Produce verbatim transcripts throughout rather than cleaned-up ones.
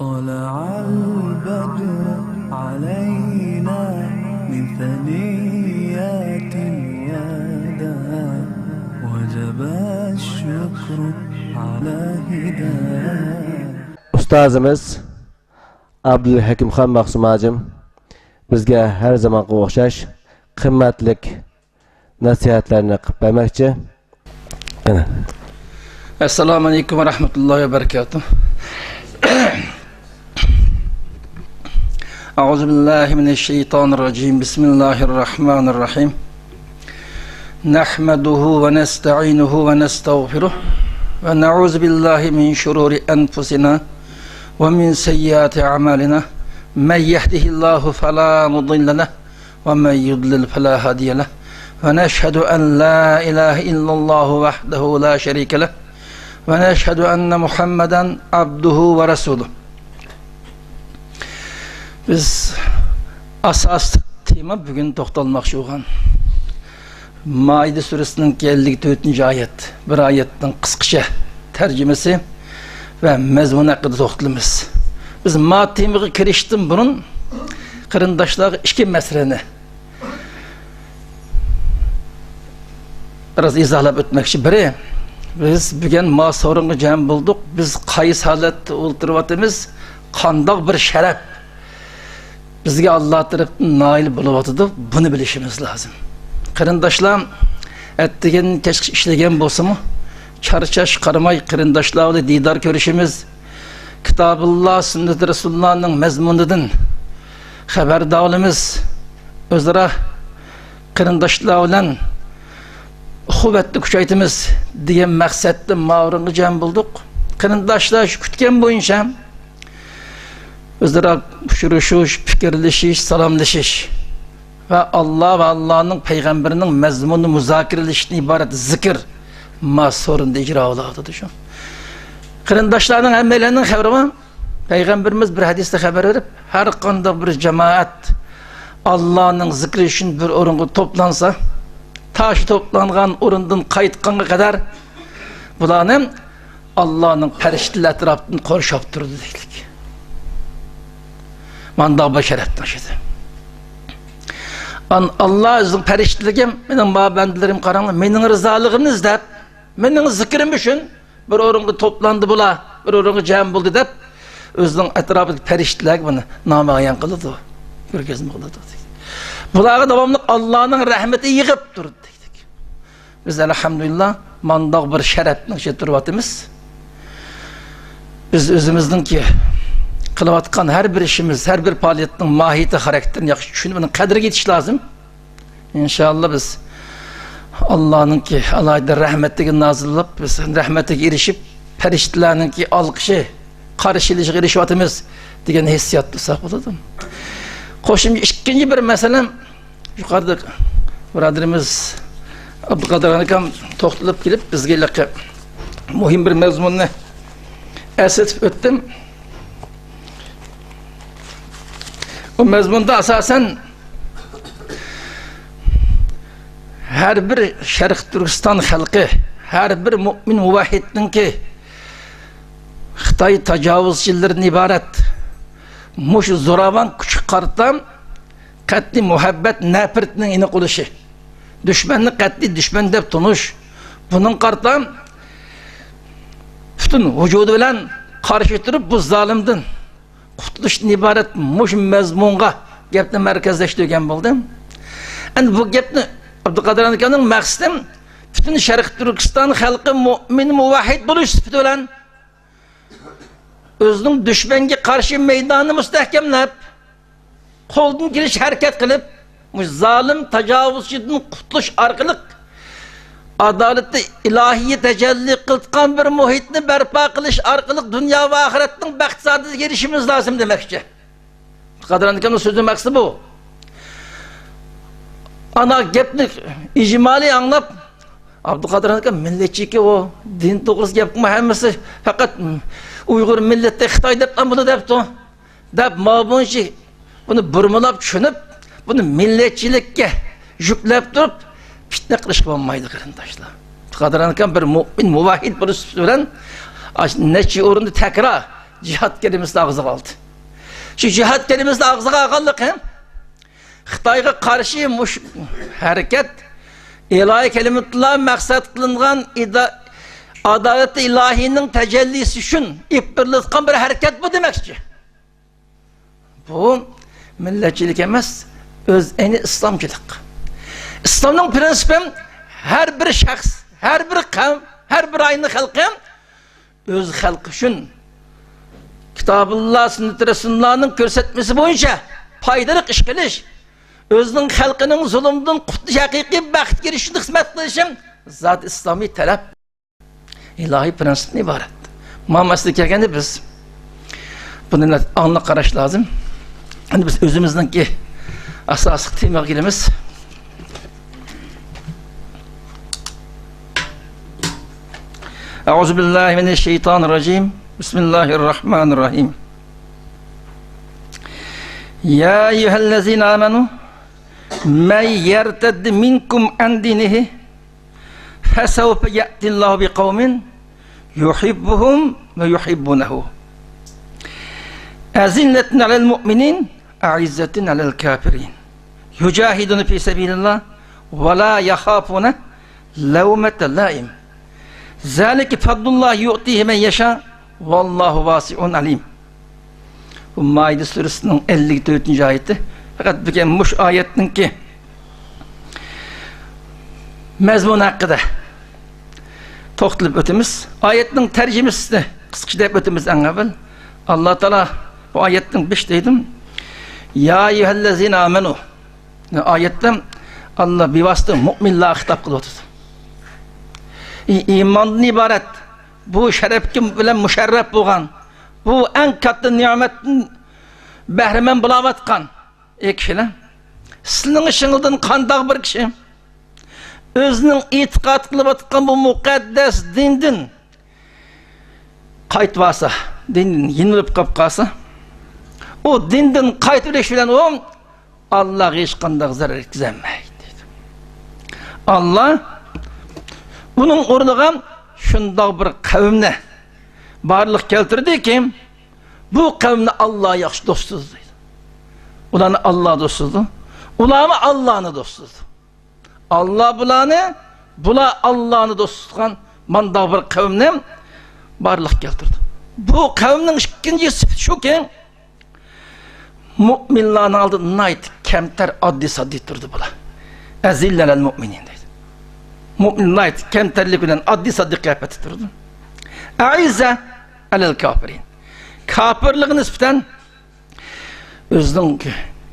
طلع البدر علينا من ثنيات الوداع، وجب الشكر على هدايا. ئۇستازىمىز ئابدۇلھەكىمخان مەخسۇم ھاجىم بىزگە ھەر زامانغا ئوخشاش قىممەتلىك نەسىھەتلەرنى قىلىپ بەرمەكچى. ئەنە. السلام عليكم ورحمة الله وبركاته. أعوذ بالله من الشيطان الرجيم. بسم الله الرحمن الرحيم. نحمده ونستعينه ونستغفره، ونعوذ بالله من شرور أنفسنا ومن سيئات أعمالنا. من يهده الله فلا مضل له، ومن يضلل فلا هادي له. ونشهد أن لا إله إلا الله وحده لا شريك له. ونشهد أن محمدا عبده ورسوله. بىز ئاساسلىق تېما بۈگۈن توختالماقچى بولغان مائىدە سۈرىسىنىڭ ئەللىك تۆتىنچى ئايەت، بىر ئايەتنىڭ قىسقىچە تەرجىمىسى ۋە مەزمۇنى ھەققىدە توختىلىمىز. بىز ما تېمىغا كىرىشتىن بۇرۇن قېرىنداشلارغا ئىككى مەسىلىنى بىراز ئىزاھلاپ ئۆتمەكچى. بىرى، بىز بۈگۈن ما سورۇنغا جەم بولدۇق. بىز قايسى ھالەتتە ئولتۇرۇۋاتىمىز؟ قانداق بىر شەرەپ بىزگە ئاللا تەرەپتىن نايىل بولۇۋاتىدۇ، بۇنى بىلىشىمىز لازىم. قېرىنداشلار، ئەتىگەن كەچكىچە ئىشلىگەن بولسىمۇ، چارچاش قارىماي قېرىنداشلار بىلەن دىدار كۆرۈشىمىز، كىتابۇللا، سۈننەت رەسۇلۇللانىڭ مەزمۇنىدىن خەۋەردار بولىمىز، ئۆزئارا قېرىنداشلار بىلەن ئۇخۇۋەتنى كۈچەيتىمىز دېگەن مەقسەتتە ما ئورۇنغا جەم بولدۇق. قېرىنداشلار شۇ كۈتكەن بويىچە ئۆزئارا ئۇچرىشىش، پىكىرلىشىش، سالاملىشىش ۋە ئاللا ۋە ئاللانىڭ پەيغەمبىرىنىڭ مەزمۇنىنى مۇزاكىرىلىشتىن ئىبارەت زىكىر ما سورۇندا ئىجرا بولۇۋاتىدۇ شۇ. قېرىنداشلارنىڭ ھەممەيلەننىڭ خەۋىرى بار. پەيغەمبىرىمىز بىر ھەدىستە خەۋەر بېرىپ، ھەر قانداق بىر جامائەت ئاللانىڭ زىكرى ئۈچۈن بىر ئورۇنغا توپلانسا، تا شۇ توپلانغان ئورۇندىن قايتقانغا قەدەر بۇلارنى ئاللانىڭ پەرىشتىلىرى ئەتراپىدىن قورشاپ تۇرىدۇ دەيدىكەن. مانداق بىر شەرەپنىڭ ئىچىدە. ئان-، ئاللا ئۆزىنىڭ پەرىشتىلىرىگە، مېنىڭ ما بەندىلىرىم قاراڭلار، مېنىڭ رىزالىقىمنى ئىزدەپ، مېنىڭ زىكرىم ئۈچۈن بىر ئورۇنغا توپلاندى بۇلار، بىر ئورۇنغا جەم بولدى دەپ، ئۆزىنىڭ ئەتراپىدىكى پەرىشتىلەرگە بۇنى نامايان قىلىدۇ، كۆرگەزمە قىلىدۇ. بۇلارغا داۋاملىق ئاللانىڭ رەھمىتى يېغىپ تۇرىدۇ دېدۇق. بىز ئەلھەمدۇلىللا مانداق بىر شەرەپنىڭ ئىچىدە تۇرۇۋاتىمىز. بىز ئۆزىمىزنىڭكى قىلىۋاتقان ھەر بىر ئىشىمىز، ھەر بىر پائالىيەتنىڭ ماھىيىتى، خاراكتېرىنى ياخشى چۈشىنىپ، ئۇنىڭ قەدرىگە يېتىش لازىم. ئىنشاللا بىز ئاللانىڭكى ئالاھىدە رەھمەتلىكىنى نازىللاپ، بىز رەھمەتلىككە ئېرىشىپ، پەرىشتىلەرنىڭكى ئالقىشى، قارشى ئېلىشىغا ئېرىشىۋاتىمىز دېگەن ھېسسىياتتا تۇرساق بولىدۇ. قوشۇمچە ئىككىنچى بىر مەسىلە، يۇقىرىدا بۇرادىرىمىز ئابدۇقادىر ئاكام توختىلىپ كېلىپ، بىزگە ھېلىقى مۇھىم بىر مەزمۇننى ئەسلىتىپ ئۆتتى. بۇ مەزمۇندا ئاساسەن ھەر بىر شەرقىي تۈركىستان خەلقى، ھەر بىر مۇئمىن مۇۋەھھىدنىڭكى خىتاي تاجاۋۇزچىلىرىدىن ئىبارەت مۇشۇ زوراۋان كۈچكە قارىتا قەتئىي مۇھەببەت، نەپرىتىنىڭ ئېنىق بولۇشى، دۈشمەننى قەتئىي دۈشمەن دەپ تونۇش، بۇنىڭغا قارىتا پۈتۈن ۋۇجۇدى بىلەن قارشى تۇرۇپ، بۇ زالىمدىن قۇتۇلۇشتىن ئىبارەت مۇشۇ مەزمۇنغا گەپنى مەركەزلەشتۈرگەن بولدى. ئەمدى بۇ گەپنى ئابدۇقادىر ئاكامنىڭ مەقسىتى پۈتۈن شەرقىي تۈركىستان خەلقى مۇئمىن مۇۋەھھىد بولۇش سۈپىتى بىلەن ئۆزىنىڭ دۈشمەنگە قارشى مەيدانىنى مۇستەھكەملەپ، قولدىن كېلىشىچە ھەرىكەت قىلىپ، مۇشۇ زالىم تاجاۋۇزچىدىن قۇتۇلۇش ئارقىلىق، ئادالىتى ئىلاھىي تەجەللى قىلىدىغان بىر مۇھىتنى بەرپا قىلىش ئارقىلىق دۇنيا ۋە ئاخىرەتنىڭ بەخت سائادىتىگە ئېرىشىشىمىز لازىم دېمەكچى. ئابدۇقادىر ئاكامنىڭ سۆزىنىڭ مەقسىتى بۇ. ئانا گەپنى ئىجمالىي ئاڭلاپ، ئابدۇقادىر ئاكا مىللەتچىكى ئۇ، دىن توغرىسىدا گەپ قىلما، ھەممىسى پەقەت ئۇيغۇر مىللىتى خىتاي دەپلا بۇنى دەپتۇ دەپ، ماۋۇ بويىچە بۇنى بۇرمىلاپ چۈشىنىپ، بۇنى مىللەتچىلىككە يۈكلەپ تۇرۇپ، پىتنە قىلىشقا بولمايدۇ، قېرىنداشلار. ئابدۇقادىر ئاكام بىر مۇئمىن، مۇۋەھھىد بولۇش سۈپىتى بىلەن ئاش-، نەچچە ئورۇندا تەكرار جىھاد كەلىمىسىنى ئاغزىغا ئالدى. شۇ جىھاد كەلىمىسىنى ئاغزىغا ئالغانلىقى، خىتايغا قارشى مۇش-، ھەرىكەت، ئىلاھىي كەلىمىتۇللا مەقسەت قىلىنغان ئىدا-، ئادالىتى ئىلاھىينىڭ تەجەللىسى ئۈچۈن ئېلىپ بېرىلىۋاتقان بىر ھەرىكەت بۇ دېمەكچى. بۇ مىللەتچىلىك ئەمەس، ئۆز ئەينى ئىسلامچىلىق. ئىسلامنىڭ پرىنسىپى، ھەر بىر شەخس، ھەر بىر قەۋم، ھەر بىر ئائىلىنىڭ خەلقى ئۆز خەلقى ئۈچۈن كىتابۇللا، سۈننىتى رەسۇلۇللانىڭ كۆرسەتمىسى بويىچە پايدىلىق ئىش قىلىش، ئۆزىنىڭ خەلقىنىڭ زۇلۇمدىن قۇتۇلۇش، ھەقىقىي بەختكە ئېرىشىشىدە خىزمەت قىلىشى زادى ئىسلامىي تەلەپ، ئىلاھىي پرىنسىپتىن ئىبارەت. مانا ئەسلىگە كەلگەندە بىز بۇنى ئاڭلىق قاراش لازىم. ئەمدى بىز ئۆزىمىزنىڭكى ئاساسلىق تېمىغا كېلىمىز. أعوذ بالله من الشيطان الرجيم. بسم الله الرحمن الرحيم. يا أيها الذين آمنوا من يرتد منكم عن دينه فسوف يأتي الله بقوم يحبهم ويحبونه أذلة على المؤمنين أعزة على الكافرين يجاهدون في سبيل الله ولا يخافون لومة لائم ذلك فضل الله يؤتيه من يشاء والله واسع عليم. بۇ مائىدە سۈرىسىنىڭ ئەللىك تۆتىنچى ئايىتى. پەقەت بۈگۈن مۇشۇ ئايەتنىڭكى مەزمۇنى ھەققىدە توختىلىپ ئۆتىمىز. ئايەتنىڭ تەرجىمىسىنى قىسقىچە دەپ ئۆتىمىز ئەڭ ئەۋۋەل. ئاللا تائالا بۇ ئايەتنىڭ بېشىدا دېدىم، يا ئەييۇھەللەزىنە ئامەنۇ. ئايەتتە ئاللا بىۋاسىتە مۇئمىنلارغا خىتاب قىلىۋاتىدۇ. ئى-، ئىماندىن ئىبارەت بۇ شەرەپكە بىلەن مۇشەررەپ بولغان، بۇ ئەڭ كاتتا نېمەتتىن بەھرىمەن بولاۋاتقان، ئەي كىشىلەر، سىلىنىڭ ئىچىڭىزدىن قانداق بىر كىشى ئۆزىنىڭ ئېتىقاد قىلىۋاتقان بۇ مۇقەددەس دىندىن قايتىۋالسا، دىندىن يېنىۋېلىپ قاپ قالسا، ئۇ دىندىن قايتىۋېلىش بىلەن ئۇ ئاللاغا ھېچقانداق زەرەر يەتكۈزەلمەيدۇ، دەيدۇ. ئاللا ئۇنىڭ ئورنىغا شۇنداق بىر قەۋمنى بارلىققا كەلتۈردىكى، بۇ قەۋمنى ئاللا ياخشى دوستىدۇ، دەيدۇ. ئۇلارنى ئاللا دوستىدۇ، ئۇلارمۇ ئاللانى دوستىدۇ. ئاللا بۇلارنى، بۇلار ئاللانى دوست تۇتقان مانداق بىر قەۋمنى بارلىققا كەلتۈردى. بۇ قەۋمنىڭ ئىككىنچى سۈپىتى شۇكى، مۇئمىنلارنىڭ ئالدىدا ناھايىتى كەمتەر، ئاددىي-ساددىي تۇردى بۇلار. ئەزىللەنەل مۇئمىنىن دەيدۇ. مۇئمىن ناھايىتى كەمتەرلىك بىلەن ئاددىي-ساددىي قىياپەتتە تۇرىدۇ. ئەئىززە ئەلەل كافىرىن. كاپىرلىقى نىسبەتەن ئۆزىنىڭ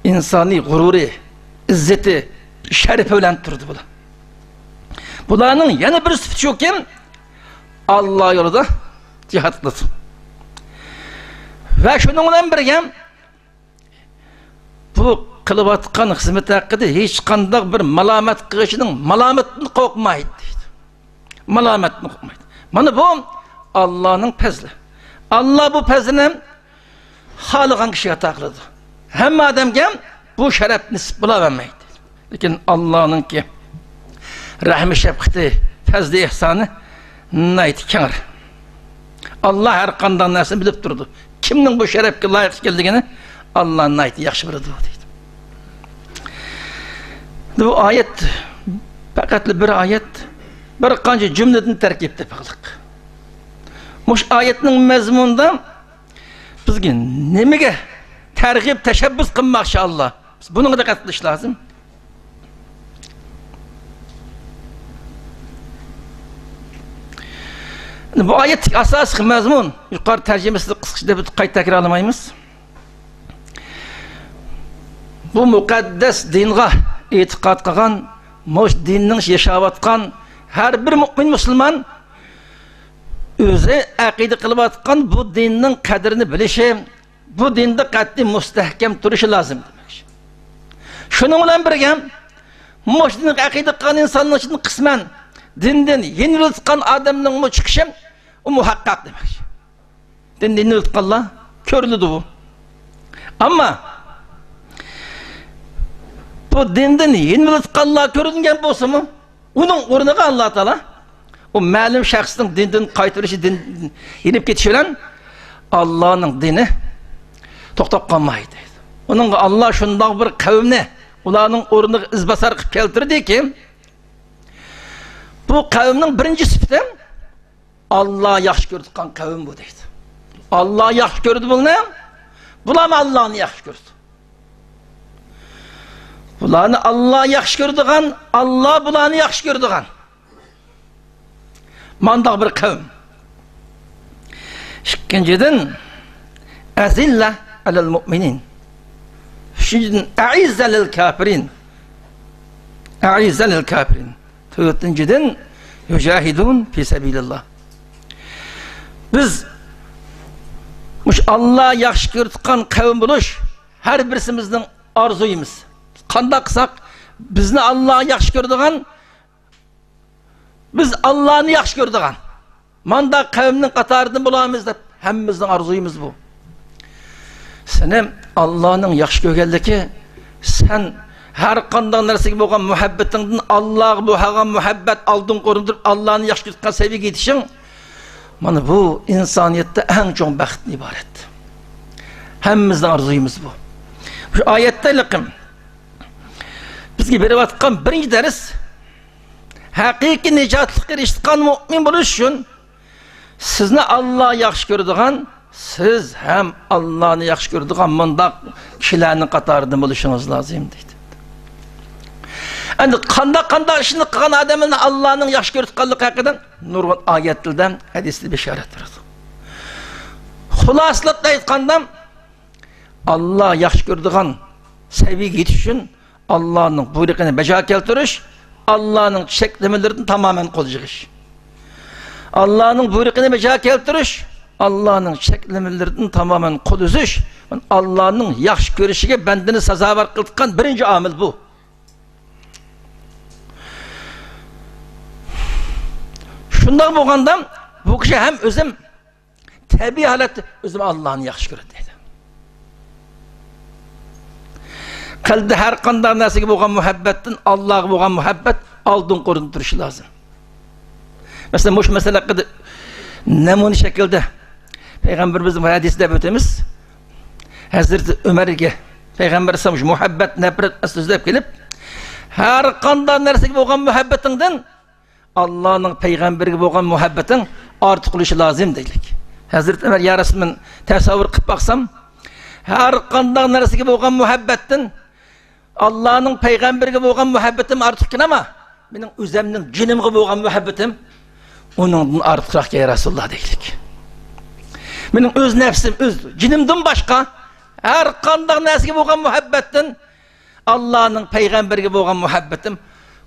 ئىنسانىي غۇرۇرى، ئىززىتى، شەرىپى بىلەن تۇرىدۇ بۇلار. بۇلارنىڭ يەنە بىر سۈپىتى شۇكى، ئاللا يولىدا جىھاد قىلىدۇ. ۋە شۇنىڭ بىلەن بىرگە، بۇ قىلىۋاتقان خىزمىتى ھەققىدە ھېچقانداق بىر مالامەت قىلغۇچىنىڭ مالامىتىدىن قورقمايدۇ، دەيدۇ. مالامەتتىن قورقمايدۇ. مانا بۇ ئاللانىڭ پەزلى. ئاللا بۇ پەزلىنى خالىغان كىشىگە ئاتا قىلىدۇ. ھەممە ئادەمگە بۇ شەرەپ نېسىپ بولاۋەرمەيدۇ. لېكىن ئاللانىڭكى رەھمى، شەپقىتى، پەزلى، ئېھسانى ناھايىتى كەڭرى. ئاللا ھەر قانداق نەرسىنى بىلىپ تۇرىدۇ. كىمنىڭ بۇ شەرەپكە لايىق ئىكەنلىكىنى ئاللا ناھايىتى ياخشى بىلىدۇ، دەيدۇ. بۇ ئايەت پەقەتلا بىر ئايەت، بىر قانچە جۈملىدىن تەركىب تېپىقلىق. مۇشۇ ئايەتنىڭ مەزمۇنىدا بىزگە نېمىگە تەرغىب، تەشەببۇس قىلماقچى ئاللا؟ بىز بۇنىڭغا دىققەت قىلىش لازىم. بۇ ئايەتتىكى ئاساسلىق مەزمۇن، يۇقىرى تەرجىمىسىنى قىسقىچە دەپ ئۆتۈپ قايتا تەكرارلىمايمىز. بۇ مۇقەددەس دىنغا ئېتىقاد قىلغان، مۇشۇ دىننىڭ ياشاۋاتقان ھەر بىر مۇئمىن مۇسۇلمان ئۆزى ئەقىدە قىلىۋاتقان بۇ دىننىڭ قەدرىنى بىلىشى، بۇ دىندا قەتئىي مۇستەھكەم تۇرۇشى لازىم دېمەكچى. شۇنىڭ بىلەن بىرگە، مۇشۇ دىنغا ئەقىدە قىلغان ئىنساننىڭ ئىچىدىن قىسمەن دىندىن يېنىۋېلىۋاتقان ئادەمنىڭمۇ چىقىشى ئۇ مۇھەققەق دېمەكچى. دىندىن يېنىۋېلىۋاتقانلار كۆرۈلىدۇ بۇ. ئەمما بۇ دىندىن يېنىۋېلىۋاتقانلار كۆرۈنگەن بولسىمۇ، ئۇنىڭ ئورنىغا ئاللا تائالا ئۇ مەلۇم شەخسنىڭ دىندىن قايتۇرۇشى، دىندىن يېنىپ كېتىشى بىلەن ئاللانىڭ دىنى توختاپ قالمايدۇ. ئۇنىڭغا ئاللا شۇنداق بىر قەۋمنى ئۇلارنىڭ ئورنىغا ئىزباسار قىلىپ كەلتۈردىكى، بۇ قەۋمنىڭ بىرىنچى سۈپىتى ئاللا ياخشى كۆرىدىغان قەۋم بۇ دەيدۇ. ئاللا ياخشى كۆرىدۇ بۇلارنى، بۇلارمۇ ئاللانى ياخشى كۆرىدۇ. بۇلارنى ئاللا ياخشى كۆرىدىغان، ئاللا بۇلارنى ياخشى كۆرىدىغان مانداق بىر قەۋم. ئىككىنچىدىن، ئەزىللە ئەلەل مۇئمىنىن. ئۈچىنچىدىن، ئەئىززە لىل كاپىرىن. ئەئىززە لىل كاپىرىن. تۆتىنچىدىن، يۇجاھىدۇن پى سەبىلىللا. بىز مۇشۇ ئاللا ياخشى كۆرىدىغان قەۋم بولۇش ھەر بىرسىمىزنىڭ ئارزۇيىمىز. قانداق قىلساق بىزنى ئاللا ياخشى كۆرىدىغان، بىز ئاللانى ياخشى كۆرىدىغان مانداق قەۋمنىڭ قاتارىدىن بولامىز دەپ ھەممىمىزنىڭ ئارزۇيىمىز بۇ. سېنى ئاللانىڭ ياخشى كۆرگەنلىكى، سەن ھەر قانداق نەرسىگە بولغان مۇھەببىتىڭدىن ئاللاغا بولغان مۇھەببەت ئالدىنقى ئورۇندا تۇرۇپ، ئاللانى ياخشى كۆرۈۋاتقان سەۋىيەگە يېتىشىڭ، مانا بۇ ئىنسانىيەتتە ئەڭ چوڭ بەختتىن ئىبارەت. ھەممىمىزنىڭ ئارزۇيىمىز بۇ. شۇ ئايەتتە ھېلىقى بىزگە بېرىۋاتقان بىرىنچى دەرس، ھەقىقىي نىجاتلىققا ئېرىشىدىغان مۇئمىن بولۇش ئۈچۈن سىزنى ئاللا ياخشى كۆرىدىغان، سىز ھەم ئاللانى ياخشى كۆرىدىغان مۇنداق كىشىلەرنىڭ قاتارىدىن بولۇشىڭىز لازىم دەيدۇ. ئەمدى قانداق، قانداق ئىشنى قىلغان ئادەملەرنى ئاللانىڭ ياخشى كۆرىدىغانلىقى ھەققىدە نۇرغۇن ئايەتلەردە، ھەدىسلەردە بېشارەت بېرىدۇ. خۇلاسىلىقتا ئېيتقاندا، ئاللا ياخشى كۆرىدىغان سەۋىيەگە يېتىش ئۈچۈن ئاللانىڭ بۇيرۇقىنى بەجا كەلتۈرۈش، ئاللانىڭ چەكلىمىلىرىدىن تامامەن قول يىغىش. ئاللانىڭ بۇيرۇقىنى بەجا كەلتۈرۈش، ئاللانىڭ چەكلىمىلىرىدىن تامامەن قول ئۈزۈش، ئاللانىڭ ياخشى كۆرۈشىگە بەندىنى سازاۋەر قىلىدىغان بىرىنچى ئامىل بۇ. شۇنداق بولغاندا بۇ كىشى ھەم ئۆزۈم تەبىئىي ھالەتتە ئۆزىمۇ ئاللانى ياخشى كۆرىدۇ دەيدۇ. قەلبىدە ھەر قانداق نەرسىگە بولغان مۇھەببەتتىن ئاللاغا بولغان مۇھەببەت ئالدىنقى ئورۇندا تۇرۇشى لازىم. مەسىلەن، مۇشۇ مەسىلە ھەققىدە نەمۇنە شەكىلدە پەيغەمبىرىمىزنىڭ ھەدىسىدە ئۆتىمىز. ھەزرىتى ئۆمەرگە پەيغەمبەر ئەلەيھىسسالام مۇھەببەت، نەپرەت سۆزلەپ كېلىپ، ھەر قانداق نەرسىگە بولغان مۇھەببىتىڭدىن ئاللانىڭ پەيغەمبىرىگە بولغان مۇھەببىتىڭ ئارتۇق بولۇشى لازىم دەيلىك. ھەزرىتى ئۆمەر، يا رەسۇلاللا، مەن تەسەۋۋۇر قىلىپ باقسام، ھەر قانداق نەرسىگە بولغان مۇھەببەتتىن ئاللانىڭ پەيغەمبىرىگە بولغان مۇھەببىتىم ئارتۇقكەن، ئەمما مېنىڭ ئۆزەمنىڭ جېنىمغا بولغان مۇھەببىتىم ئۇنىڭدىن ئارتۇقراق يا رەسۇلاللا دەيلىك. مېنىڭ ئۆز نەپسىم، ئۆز جېنىمدىن باشقا ھەر قانداق نەرسىگە بولغان مۇھەببەتتىن ئاللانىڭ پەيغەمبىرىگە بولغان مۇھەببىتىم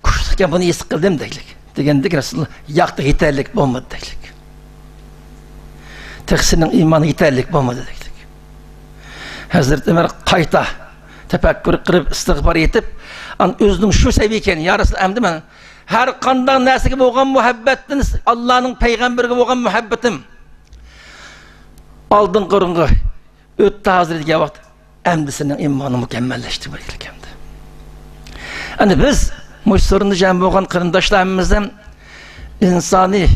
كۈچلۈككەن، بۇنى ھېس قىلدىم دەيلىك. دېگەندىكىن رەسۇلاللا ياقتى يېتەرلىك بولمىدى دەيلىك. تېخى سېنىڭ ئىمانىڭ يېتەرلىك بولمىدى دەيلىك. ھەزرىتى ئۆمەر قايتا تەپەككۇر قىلىپ، ئىستىغپار ئېيتىپ، ئان ئۆزىنىڭ شۇ سەۋىيە ئىكەن، يا رەسۇل، ئەمدى مەن ھەر قانداق نەرسىگە بولغان مۇھەببەتتىن ئاللانىڭ پەيغەمبىرىگە بولغان مۇھەببىتىم ئالدىنقى ئورۇنغا ئۆتتى ھازىر دېگەن ۋاقىت، ئەمدى سېنىڭ ئىمانىڭ مۇكەممەللەشتى بۇ يىل كەمدە. ئەنە بىز مۇشۇ سورۇندا جەم بولغان قېرىنداشلار ھەممىمىزدىن ئىنسانىي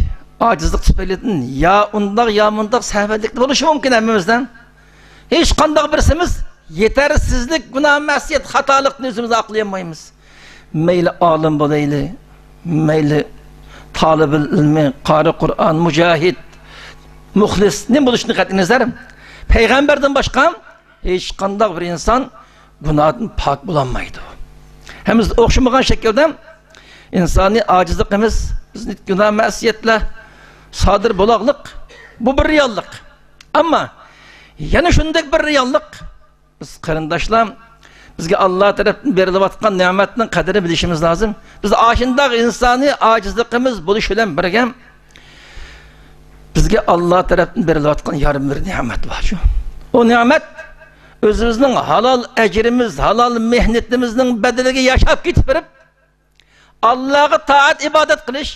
ئاجىزلىق تۈپەيلىدىن يا ئۇنداق، يا مۇنداق سەھۋەلىك بولۇشى مۇمكىن ھەممىمىزدىن. ھېچقانداق بىرسىمىز يېتەرسىزلىك، گۇناھ، مەسىيەت، خاتالىقنى ئۆزىمىزدە ئاقلىيالمايمىز. مەيلى ئالىم بولايلى، مەيلى تالىبىل ئىلمى، قارى قۇرئان، مۇجاھىد، مۇخلىس، نېمە بولۇشىدىن قەتئىينەزەر، پەيغەمبەردىن باشقا ھېچقانداق بىر ئىنسان گۇناھتىن پاك بولالمايدۇ. ھەممىمىز ئوخشىمىغان شەكىلدە ئىنسانىي ئاجىزلىقىمىز بىزنى گۇناھ، مەسىيەتلەر سادىر بولاغلىق، بۇ بىر رېئاللىق. ئەمما يەنە شۇنداق بىر رېئاللىق، بىز قېرىنداشلار، بىزگە ئاللا تەرەپتىن بېرىلىۋاتقان نېمەتنىڭ قەدرىنى بىلىشىمىز لازىم. بىز ئاشۇنداق ئىنسانىي ئاجىزلىقىمىز بولۇش بىلەن بىرگە، بىزگە ئاللا تەرەپتىن بېرىلىۋاتقان يارىملىق بىر نېمەت بار شۇ. ئۇ نېمەت ئۆزىمىزنىڭ ھالال ئەجرىمىز، ھالال مېھنىتىمىزنىڭ بەدىلىگە ياشاپ كېتىپ بېرىپ، ئاللاغا تائەت ئىبادەت قىلىش،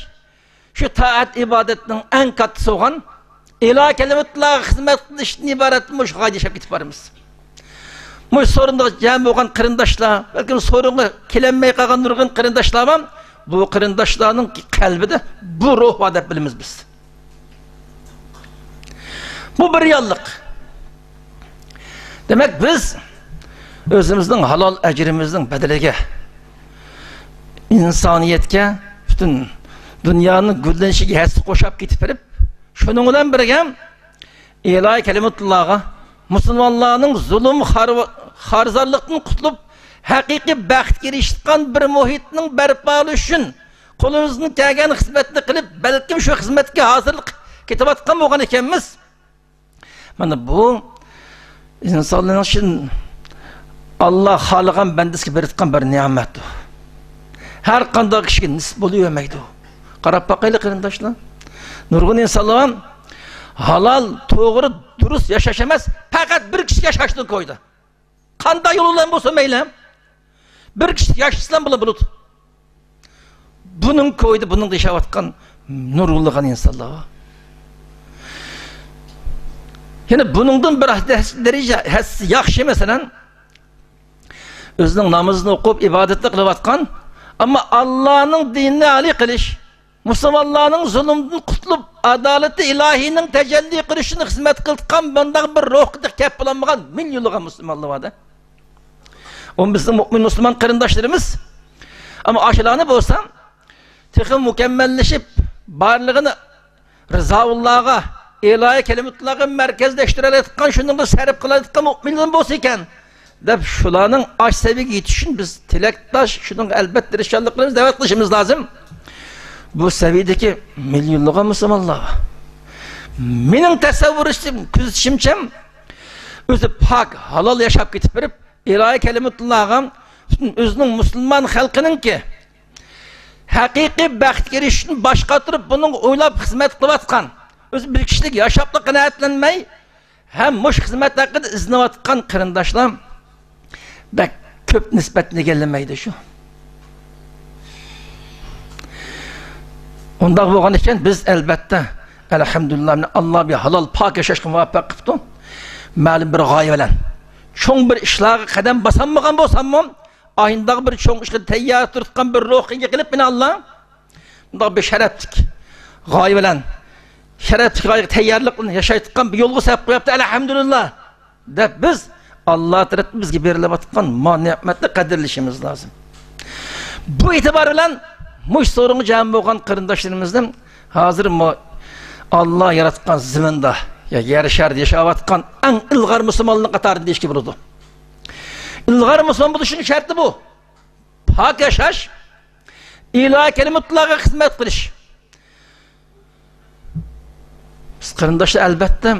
شۇ تائەت ئىبادەتنىڭ ئەڭ كاتتىسى بولغان ئىلاھى كەلىمەتۇللاغا خىزمەت قىلىشتىن ئىبارەت مۇشۇ غايىدە ياشاپ كېتىپ بارىمىز. مۇشۇ سورۇندا جەم بولغان قېرىنداشلار، بەلكىم سورۇنغا كېلەلمەي قالغان نۇرغۇن قېرىنداشلار بار. بۇ قېرىنداشلارنىڭ قەلبىدە بۇ روھ بار دەپ بىلىمىز بىز. بۇ بىر رېئاللىق. دېمەك، بىز ئۆزىمىزنىڭ ھالال ئەجرىمىزنىڭ بەدىلىگە ئىنسانىيەتكە، پۈتۈن دۇنيانىڭ گۈللىنىشىگە ھەسسە قوشاپ كېتىپ بېرىپ، شۇنىڭ بىلەن بىرگە ئىلاھى كەلىمۇتۇللاغا، مۇسۇلمانلارنىڭ زۇلۇم، خار-، خارزارلىقتىن قۇتۇلۇپ، ھەقىقىي بەختكە ئېرىشىدىغان بىر مۇھىتنىڭ بەرپالىشى ئۈچۈن قولىمىزدىن كەلگەن خىزمەتنى قىلىپ، بەلكىم شۇ خىزمەتكە ھازىرلىق كېتىۋاتقان بولغان ئىكەنمىز. مانا بۇ ئىنسانلارنىڭ شۇ ئاللا خالىغان بەندىسىگە بېرىدىغان بىر نېمەتتۇر. ھەر قانداق كىشىگە نېسىپ بولۇۋەرمەيدۇ. قاراپ باقايلى، قېرىنداشلار. نۇرغۇن ئىنسانلار ھالال، توغرا، دۇرۇس ياشاش ئەمەس، پەقەت بىر كىشىلىك ياشاشنى كويىدۇ. قانداق يول بىلەن بولسۇن مەيلى، بىر كىشىلىك ياشىسىلا بولىدۇ. بۇنىڭ كويىدا، بۇنىڭدا ياشاۋاتقان نۇرغۇنلىغان ئىنسانلار بار. يەنە بۇنىڭدىن بىر دەرىجە ھەسسە ياخشى، مەسىلەن، ئۆزىنىڭ نامىزىنى ئوقۇپ، ئىبادەتنى قىلىۋاتقان، ئەمما ئاللانىڭ دىنىنى ئالىي قىلىش، مۇسۇلمانلارنىڭ زۇلۇمدىن قۇتۇلۇپ، ئادالىتى ئىلاھىينىڭ تەجەللى قىلىشىنى خىزمەت قىلىدىغان مۇنداق بىر روھقا كەپ بولالمىغان مىليونلىغان مۇسۇلمانلار بار-دە. ئۇ بىزنىڭ مۇئمىن مۇسۇلمان قېرىنداشلىرىمىز. ئەمما ئاشۇلارنى بولسا تېخى مۇكەممەللىشىپ، بارلىقىنى رىزاۋۇللاغا، ئىلاھى كەلىمۇتۇللاغا مەركەزلەشتۈرەلەيدىغان، شۇنىڭغا سەرپ قىلالايدىغان مۇئمىنلار بولسا ئىكەن، دەپ، شۇلارنىڭ ئاشۇ سەۋىيىگە يېتىشى ئۈچۈن بىز تىلەكداش، شۇنىڭغا ئەلۋەتتە تىرىشچانلىق قىلىمىز، دەۋەت قىلىشىمىز لازىم. بۇ سەۋىيىدىكى مىليونلىغان مۇسۇلمانلار بار. مېنىڭ تەسەۋۋۇرۇم، كۆزىتىشىمچە، ئۆزى پاك، ھالال ياشاپ كېتىپ بېرىپ، ئىلاھى كەلىمۇتۇللاغا پۈتۈن ئۆزىنىڭ مۇسۇلمان خەلقىنىڭكى ھەقىقىي بەختكە ئېرىشىشنى باش قاتۇرۇپ، بۇنىڭغا ئويلاپ خىزمەت قىلىۋاتقان، ئۆزى بىر كىشىلىك ياشاپلا قانائەتلەنمەي، ھەم مۇشۇ خىزمەت ھەققىدە ئىزدىنىۋاتقان قېرىنداشلار بەك كۆپ نىسبەتنى ئىگىلىمەيدۇ شۇ. ئۇنداق بولغان ئىكەن، بىز ئەلۋەتتە، ئەلھەمدۇلىللا، مانا ئاللا بىر ھالال، پاك ياشاشقا مۇۋەپپەق قىپتۇ. مەلۇم بىر غايە بىلەن، چوڭ بىر ئىشلارغا قەدەم باسالمىغان بولساممۇ، ئاينداق بىر چوڭ ئىشقا تەييار تۇرۇتقان بىر روھقا ئىگە قىلىپ، مانا ئاللا مۇنداق بىر شەرەپلىك غايە بىلەن، شەرەپلىك غايىگە تەييارلىق بىلەن ياشايدىغان بىر يولغا سەپ قويۇپتۇ، ئەلھەمدۇلىللا، دەپ بىز ئاللا تەرەپتىن بىزگە بېرىلىۋاتقان مال نېمەتنى قەدىرلىشىمىز لازىم. بۇ ئېتىبار بىلەن مۇشۇ سورۇنغا جەم بولغان قېرىنداشلىرىمىزدىن ھازىر مۇ-، ئاللا ياراتقان زېمىندا، يا يەر شارىدا ياشاۋاتقان ئەڭ ئىلغار مۇسۇلمانلارنىڭ قاتارىدا دېيىشكە بولىدۇ. ئىلغار مۇسۇلمان بولۇشنىڭ شەرتى بۇ. پاك ياشاش، ئىلاھى كەلىمۇتلارغا خىزمەت قىلىش. بىز قېرىنداشلار، ئەلۋەتتە،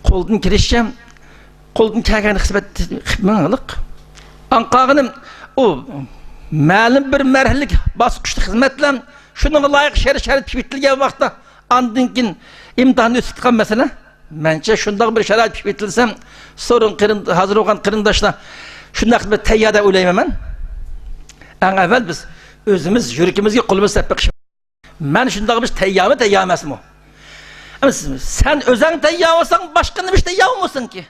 قولدىن كېلىشىچە، قولدىن كەلگەن خىزمەت قىلىپ مېڭىڭلىق. ئاڭقاغىنىم، ئۇ مەلۇم بىر مەرھىلىك باسقۇچتا خىزمەتلەر، شۇنىڭغا لايىق شەرت-شارائىت پېتىلگەن ۋاقىتتا، ئاندىن كېيىن ئىمتىھان ئۆتۈپ چىققان مەسىلە. مەنچە شۇنداق بىر شارائىت پېتىلسە، سورۇن قېرىن-، ھازىر بولغان قېرىنداشلار شۇنداق بىر تەييار دەپ ئويلايمەن مەن. ئەڭ ئەۋۋەل بىز ئۆزىمىز يۈرىكىمىزگە قولىمىزنى سەپ بېقىشىمىز. مەن شۇنداق بىر تەييارمۇ، تەييار ئەمەسمۇ؟ ئەمما سەن ئۆزۈڭ تەييار بولساڭ، باشقا نېمە ئۈچۈن تەييار بولمىسۇنكى؟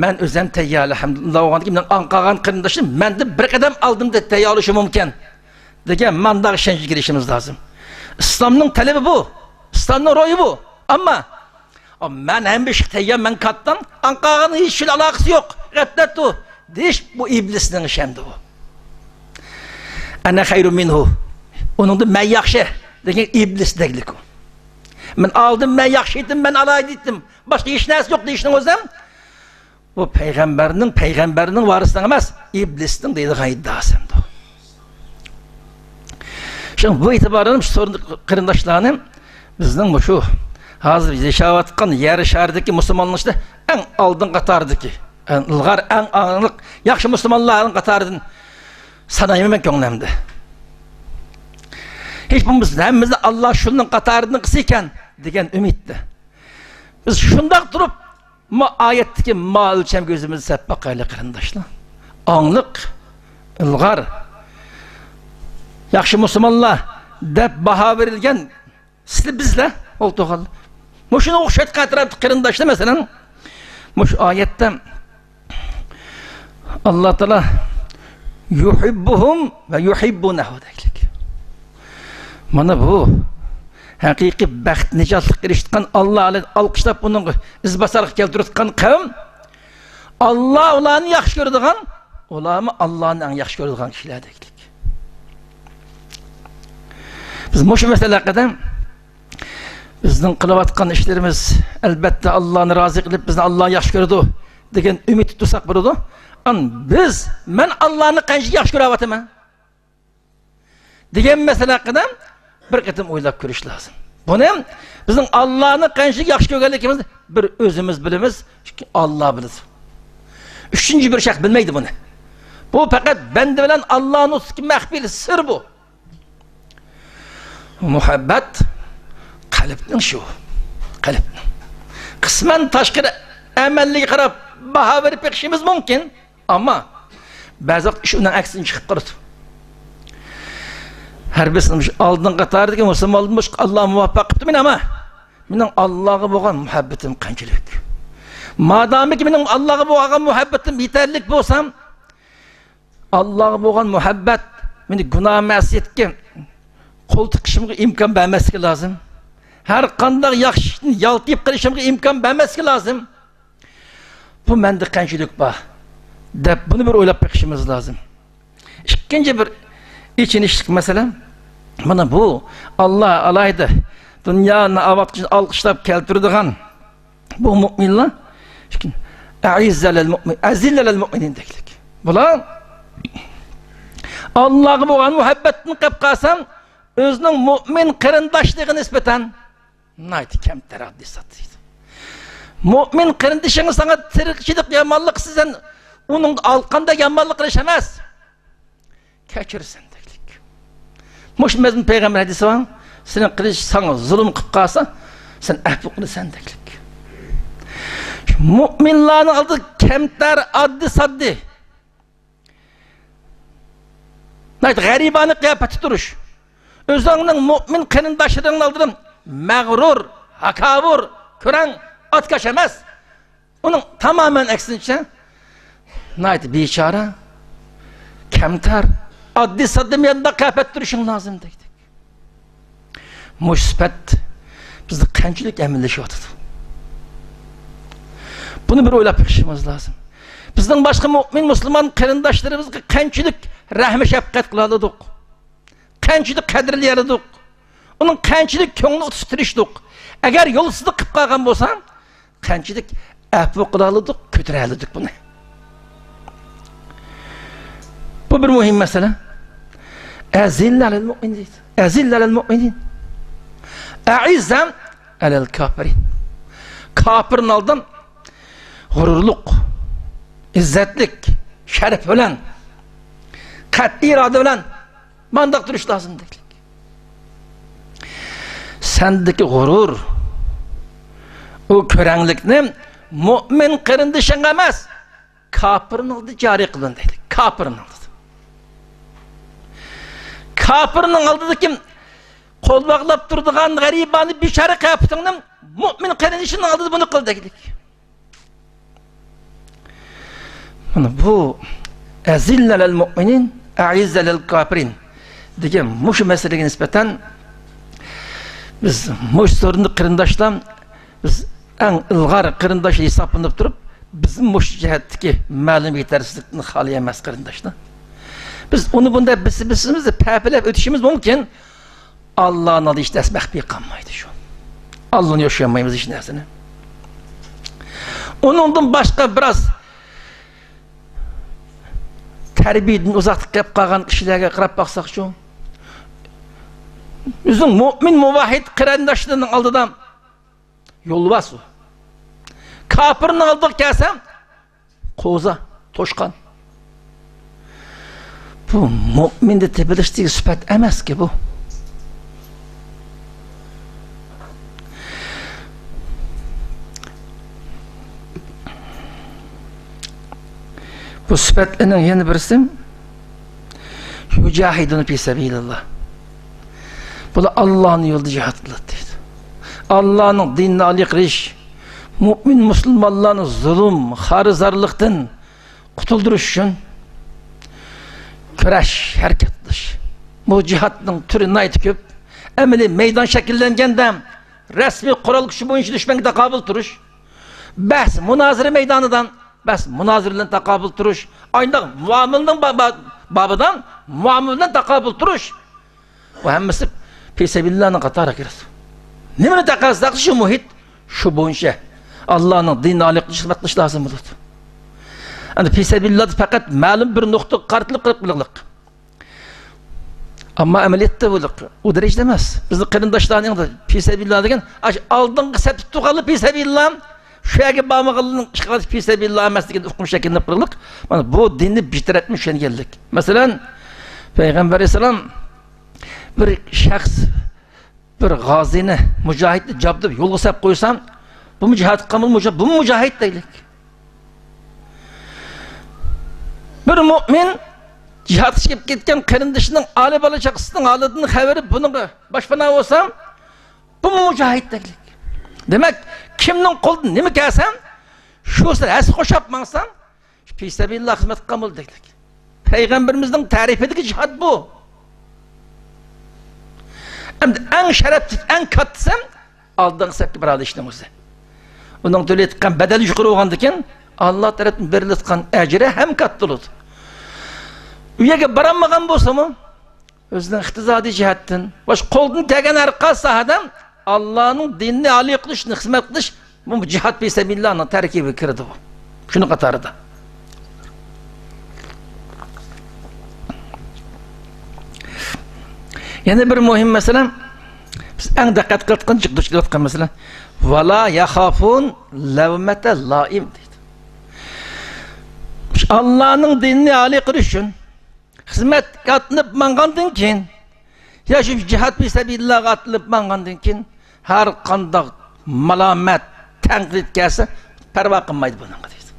مەن ئۆزۈم تەييار، ئەلھەمدۇلىللا، بولغاندىكىن مېنىڭ ئاڭقاغان قېرىندىشىم مەندىن بىر قەدەم ئالدىمدا تەييارلىشى مۇمكىن، دېگەن مانداق ئىشەنچكە كېلىشىمىز لازىم. ئىسلامنىڭ تەلىپى بۇ، ئىسلامنىڭ روھى بۇ. ئەمما مەن ھەممە ئىشقا تەييار، مەن كاتتام، ئاڭقاغان ھېچ ئىش بىلەن ئالاقىسى يوق، غەپلەتتۇ دېيىش، بۇ ئىبلىسنىڭ ئىشى ئەمدى بۇ. ئەنە خەيرۇ مىنھۇ. ئۇنىڭدىن مەن ياخشى دېگەن ئىبلىس دەگلىك ئۇ. مەن ئالدىم، مەن ياخشى ئىدىم، مەن ئالاھىدە ئىدىم، باشقا ھېچ نەرسە يوق دېيىشنىڭ ئۆزى ھەم بۇ پەيغەمبەرنىڭ، پەيغەمبەرنىڭ ۋارىسىنىڭ ئەمەس، ئىبلىسنىڭ دەيدىغان ئىددىئاسى ئەمدى. شۇڭا بۇ ئېتىبار بىلەن مۇشۇ سورۇن قېرىنداشلارنى بىزنىڭ مۇشۇ ھازىر ياشاۋاتقان يەر شارىدىكى مۇسۇلمانلار ئىچىدە ئەڭ ئالدىن قاتاردىكى، ئەڭ ئىلغار، ئەڭ ئاڭلىق، ياخشى مۇسۇلمانلارنىڭ قاتارىدىن سانايمەن مەن كۆڭلۈمدە. ھېچ بولمىسا ھەممىمىزنى ئاللا شۇنىڭ قاتارىدىن قىلسا ئىكەن دېگەن ئۈمىدتە. بىز شۇنداق تۇرۇپ، ما ئايەتتىكى ما ئۆلچەمگە ئۆزىمىزنى سەپ باقايلى، قېرىنداشلار. ئاڭلىق، ئىلغار، ياخشى مۇسۇلمانلار دەپ باھا بېرىلگەن سىلى بىزلەر ئولتۇرغانلار. مۇشۇنىڭغا ئوخشايدىغان ئەتراپتىكى قېرىنداشلار، مەسىلەن، مۇشۇ ئايەتتە ئاللا تائالا يۇھىببۇھۇم ۋە يۇھىببۇنەھۇ دەيدىكەن. مانا بۇ ھەقىقىي بەخت نىجاتلىققا ئېرىشىۋاتقان ئاللا ئالقىشلاپ ئۇنىڭغا ئىزباسارلىق كەلتۈرۈۋاتقان قەۋم، ئاللا ئۇلارنى ياخشى كۆرىدىغان، ئۇلارمۇ ئاللانى ئەڭ ياخشى كۆرىدىغان كىشىلەر دېگۈدەك. بىز مۇشۇ مەسىلە ھەققىدە بىزنىڭ قىلىۋاتقان ئىشلىرىمىز، ئەلبەتتە، ئاللانى رازى قىلىپ، بىزنى ئاللا ياخشى كۆرىدۇ دېگەن ئۈمىدتە تۇرساق بولىدۇ. ئان بىز، مەن ئاللانى قانچىلىك ياخشى كۆرۈۋاتىمەن دېگەن مەسىلە ھەققىدە بىر قېتىم ئويلاپ كۆرۈش لازىم. بۇنى بىزنىڭ ئاللانى قانچىلىك ياخشى كۆرگەنلىكىمىزنى بىر ئۆزىمىز بىلىمىز، ئىككى، ئاللا بىلىدۇ. ئۈچىنچى بىر شەخس بىلمەيدۇ بۇنى. بۇ پەقەت بەندە بىلەن ئاللانىڭ ئوتتۇرىسىدىكى مەخپىي سىر بۇ. مۇھەببەت قەلبنىڭ شۇ. قەلبنىڭ. قىسمەن تاشقىرى ئەمەللىرىگە قاراپ باھا بېرىپ بېقىشىمىز مۇمكىن. ئەمما بەزى ۋاقىت ئىش ئۇنىڭ ئەكسىنى چىقىپ قالىدۇ. ھەر بىرسى مۇشۇ ئالدىنقى قاتاردىكى مۇسۇلمانلار مۇشۇ ئاللا مۇۋەپپەق قىپتۇ مېنى، ئەمما مېنىڭ ئاللاغا بولغان مۇھەببىتىم قانچىلىك؟ مادامىكى مېنىڭ ئاللاغا بولغان مۇھەببىتىم يېتەرلىك بولسا، ئاللاغا بولغان مۇھەببەت مېنى گۇناھ مەسىيەتكە قول تىقىشىمغا ئىمكان بەرمەسلىكى لازىم. ھەر قانداق ياخشى ئىشتىن يالتىيىپ قېلىشىمغا ئىمكان بەرمەسلىكى لازىم. بۇ مەندە قانچىلىك بار دەپ، بۇنى بىر ئويلاپ بېقىشىمىز لازىم. ئىككىنچى بىر ئېچىنىشلىق مەسىلە، مانا بۇ ئاللا ئالاھىدە دۇنيانى ئاۋاتقۇچىنى ئالقىشلاپ كەلتۈرىدىغان بۇ مۇئمىنلار، ئەئىززە لىل مۇئمىن، ئەزىللە لىل مۇئمىنىن دەيلىك. بۇلار ئاللاغا بولغان مۇھەببەتتىن قېلىپ قالسا، ئۆزىنىڭ مۇئمىن قېرىنداشلىرىغا نىسبەتەن ناھايىتى كەمتەر، ئاددىي ساددا. مۇئمىن قېرىندىشىڭ ساڭا تىرىكچىلىك، يامانلىق قىلسا، سەن ئۇنىڭغا ئالقاندا يامانلىق قىلىش ئەمەس، كەچۈرىسەن دەيلىك. مۇشۇ مەزمۇن پەيغەمبەر ھەدىسى بار. سېنىڭ قېرىندىشىڭ ساڭا زۇلۇم قىلىپ قالسا، سەن ئەپۇ قىلىسەن دەيلىك. مۇئمىنلارنىڭ ئالدىدا كەمتەر، ئاددىي ساددا، ناھايىتى غەرىبانە قىياپەتتە تۇرۇش. ئۆزۈڭنىڭ مۇئمىن قېرىنداشلىرىڭنىڭ ئالدىدا مەغرۇر، ھاكاۋۇر، كۆرەڭ، ئاتكاش ئەمەس. ئۇنىڭ تامامەن ئەكسىنچە، ناھايىتى بىچارە، كەمتەر، ئاددىي ساددا مۇنداق قىياپەتتە تۇرۇشۇڭ لازىم دەيدۇ. مۇشۇ سۈپەت بىزدە قانچىلىك ئەمەلىيلىشىۋاتىدۇ؟ بۇنى بىر ئويلاپ بېقىشىمىز لازىم. بىزنىڭ باشقا مۇئمىن مۇسۇلمان قېرىنداشلىرىمىزغا قانچىلىك رەھمە شەپقەت قىلالىدۇق؟ قانچىلىك قەدىرلىيەلىدۇق؟ ئۇنىڭ قانچىلىك كۆڭلىنى ئۇتۇشقا تىرىشتۇق؟ ئەگەر يولسىزلىق قىلىپ قالغان بولسا، قانچىلىك ئەپۇ قىلالىدۇق، كۆتۈرەلىدۇق بۇنى؟ بۇ بىر مۇھىم مەسىلە. ئەزىللە ئەلەل مۇئمىنىن دەيدۇ. ئەزىللە ئەلەل مۇئمىنىن. ئەئىززە ئەلەل كاپىرىن. كاپىرنىڭ ئالدىدا غۇرۇرلۇق، ئىززەتلىك، شەرەپ بىلەن، قەتئىي ئىرادە بىلەن مانداق تۇرۇش لازىم دەيدۇ. سەندىكى غۇرۇر، ئۇ كۆرەڭلىكنى مۇئمىن قېرىندىشىڭغا ئەمەس، كاپىرنىڭ ئالدىدا جارى قىلىن دەيدۇ. كاپىرنىڭ ئالدىدا. كاپىرنىڭ ئالدىدىكى قول باغلاپ تۇرىدىغان غەرىبانە بىچارە قىياپىتىڭنى مۇئمىن قېرىندىشىڭنىڭ ئالدىدا بۇنى قىل دەيدۇ. مانا بۇ ئەزىللە ئەلەل مۇئمىنىن، ئەئىززە ئەلەل كاپىرىن دېگەن مۇشۇ مەسىلىگە نىسبەتەن بىز مۇشۇ سورۇندا قېرىنداشلار، بىز ئەڭ ئىلغار قېرىنداش ھېسابلىنىپ تۇرۇپ، بىزمۇ مۇشۇ جەھەتتىكى مەلۇم يېتەرسىزلىكتىن خالىي ئەمەس قېرىنداشلار. بىز ئۇنى بۇنى دەپ بىز بىزىمىزنى پەپىلەپ ئۆتۈشىمىز مۇمكىن. ئاللانىڭ ئالدىدا ھېچ نەرسە مەخپىي قالمايدۇ شۇ. ئاللىنى يوشۇرمايمىز ھېچ نەرسىنى. ئۇنىڭدىن باشقا بىراز تەربىيىدىن ئۇزاقتا قېلىپ قالغان كىشىلەرگە قاراپ باقساقچۇ؟ ئۆزىنىڭ مۇئمىن مۇۋەھھىد قېرىنداشلىرىنىڭ ئالدىدا يولۋاس ئۇ. كاپىرنىڭ ئالدىغا كەلسە، قوزا، توشقان. بۇ مۇئمىندا تېپىلىشتىكى سۈپەت ئەمەسكى بۇ. بۇ سۈپەتلەرنىڭ يەنە بىرسى، يۇجاھىدۇنە پى سەبىلىللا. بۇلار ئاللانىڭ يولىدا جىھاد قىلىدۇ دەيدۇ. ئاللانىڭ دىنىنى ئالىيغا قىلىش، مۇئمىن مۇسۇلمانلارنى زۇلۇم، خارىزارلىقتىن قۇتۇلدۇرۇش ئۈچۈن كۈرەش، ھەرىكەت قىلىش. بۇ جىھادنىڭ تۈرى ناھايىتى كۆپ. ئەمەلىي مەيدان شەكىللەنگەندە، رەسمىي قورال كۈچى بويىچە دۈشمەنگە تاقابىل تۇرۇش، بەھس مۇنازىرە مەيدانىدا بەھس مۇنازىرە بىلەن تاقابىل تۇرۇش، ئانداق مۇئامىلىنىڭ با-، با-، بابىدا مۇئامىلە بىلەن تاقابىل تۇرۇش، بۇ ھەممىسى پىسەبىللانىڭ قاتارىغا كىرىدۇ. نېمىنى تەقەززا قىلسا، شۇ مۇھىت، شۇ بويىچە ئاللانىڭ دىنىنى ئالىي قىلىش، خىزمەت قىلىش لازىم بولىدۇ. ئەمدى پىسەبىللانى پەقەت مەلۇم بىر نۇقتىغا قارىتىلىپ قىلىپ قىلىقلىق. ئەمما ئەمەلىيەتتە بۇ، ئۇ دەرىجىدە ئەمەس. بىزنىڭ قېرىنداشلارنىڭ پىسەبىللا دېگەن، ئاشۇ ئالدىنقى سەپتە تۇرغانلا پىسەبىللا، شۇ يەرگە بارمىغانلارنىڭ ئىشقىلىپ پىسەبىللا ئەمەس دېگەن ئۇقۇم شەكىللىنىپ قىلىقلىق. مانا بۇ دىننى بىر تەرەپتىن چۈشەنگەنلىك. مەسىلەن، پەيغەمبەر ئەلەيھىسسالام بىر شەخس، بىر غازىنى، مۇجاھىدنى جابدۇرۇپ يولغا سەپ قويسا، بۇمۇ جىھاد قىلغان بولىدۇ، بۇمۇ مۇجاھىد دەيلىك. بىر مۇئمىن جىھادقا چىقىپ كەتكەن قېرىندىشىنىڭ ئائىلە بالا چاقىسىنىڭ ھالىدىن خەۋىرى بۇنىڭغا باشپانا بولسا، بۇمۇ مۇجاھىد دەيلىك. دېمەك، كىمنىڭ قولىدىن نېمە كەلسە، شۇسىغا ھەسسە قوشاپ ماڭسا، پىسەبىللا خىزمەت قىلغان بولدى دەيلىك. پەيغەمبىرىمىزنىڭ تەرىپىدىكى جىھاد بۇ. ئەمدى ئەڭ شەرەپلىك، ئەڭ كاتتىسى ئالدىنقى سەپكە بارىدۇ ئىشنىڭ ئۆزى. ئۇنىڭ تۆلەيدىغان بەدەل يۇقىرى بولغاندىكىن، ئاللا تەرەپتىن بېرىلىدىغان ئەجرى ھەم كاتتا بولىدۇ. ئۇ يەرگە بارالمىغان بولسىمۇ، ئۆزىنىڭ ئىقتىسادىي جەھەتتىن، باشقا قولدىن كەلگەن ھەر قايسى ساھەدە ئاللانىڭ دىنىنى ئالىي قىلىش، خىزمەت قىلىش، بۇ جىھاد پىسەبىللانىڭ تەركىبىگە كىرىدۇ بۇ. شۇنىڭ قاتارىدا. يەنە بىر مۇھىم مەسىلە، بىز ئەڭ دىققەت قىلىۋاتقان، جىق دۇچ كېلىۋاتقان مەسىلە، ۋالا ياخافۇن لەۋمەتە لائىم دەيدۇ. شۇ ئاللانىڭ دىنىنى ئالىي قىلىش ئۈچۈن خىزمەتكە ئاتلىنىپ ماڭغاندىن كېيىن، يا شۇ جىھاد پىسەبىللاغا ئاتلىنىپ ماڭغاندىن كېيىن، ھەر قانداق مالامەت، تەنقىد كەلسە، پەرۋا قىلمايدۇ بۇنىڭغا دەيدۇ.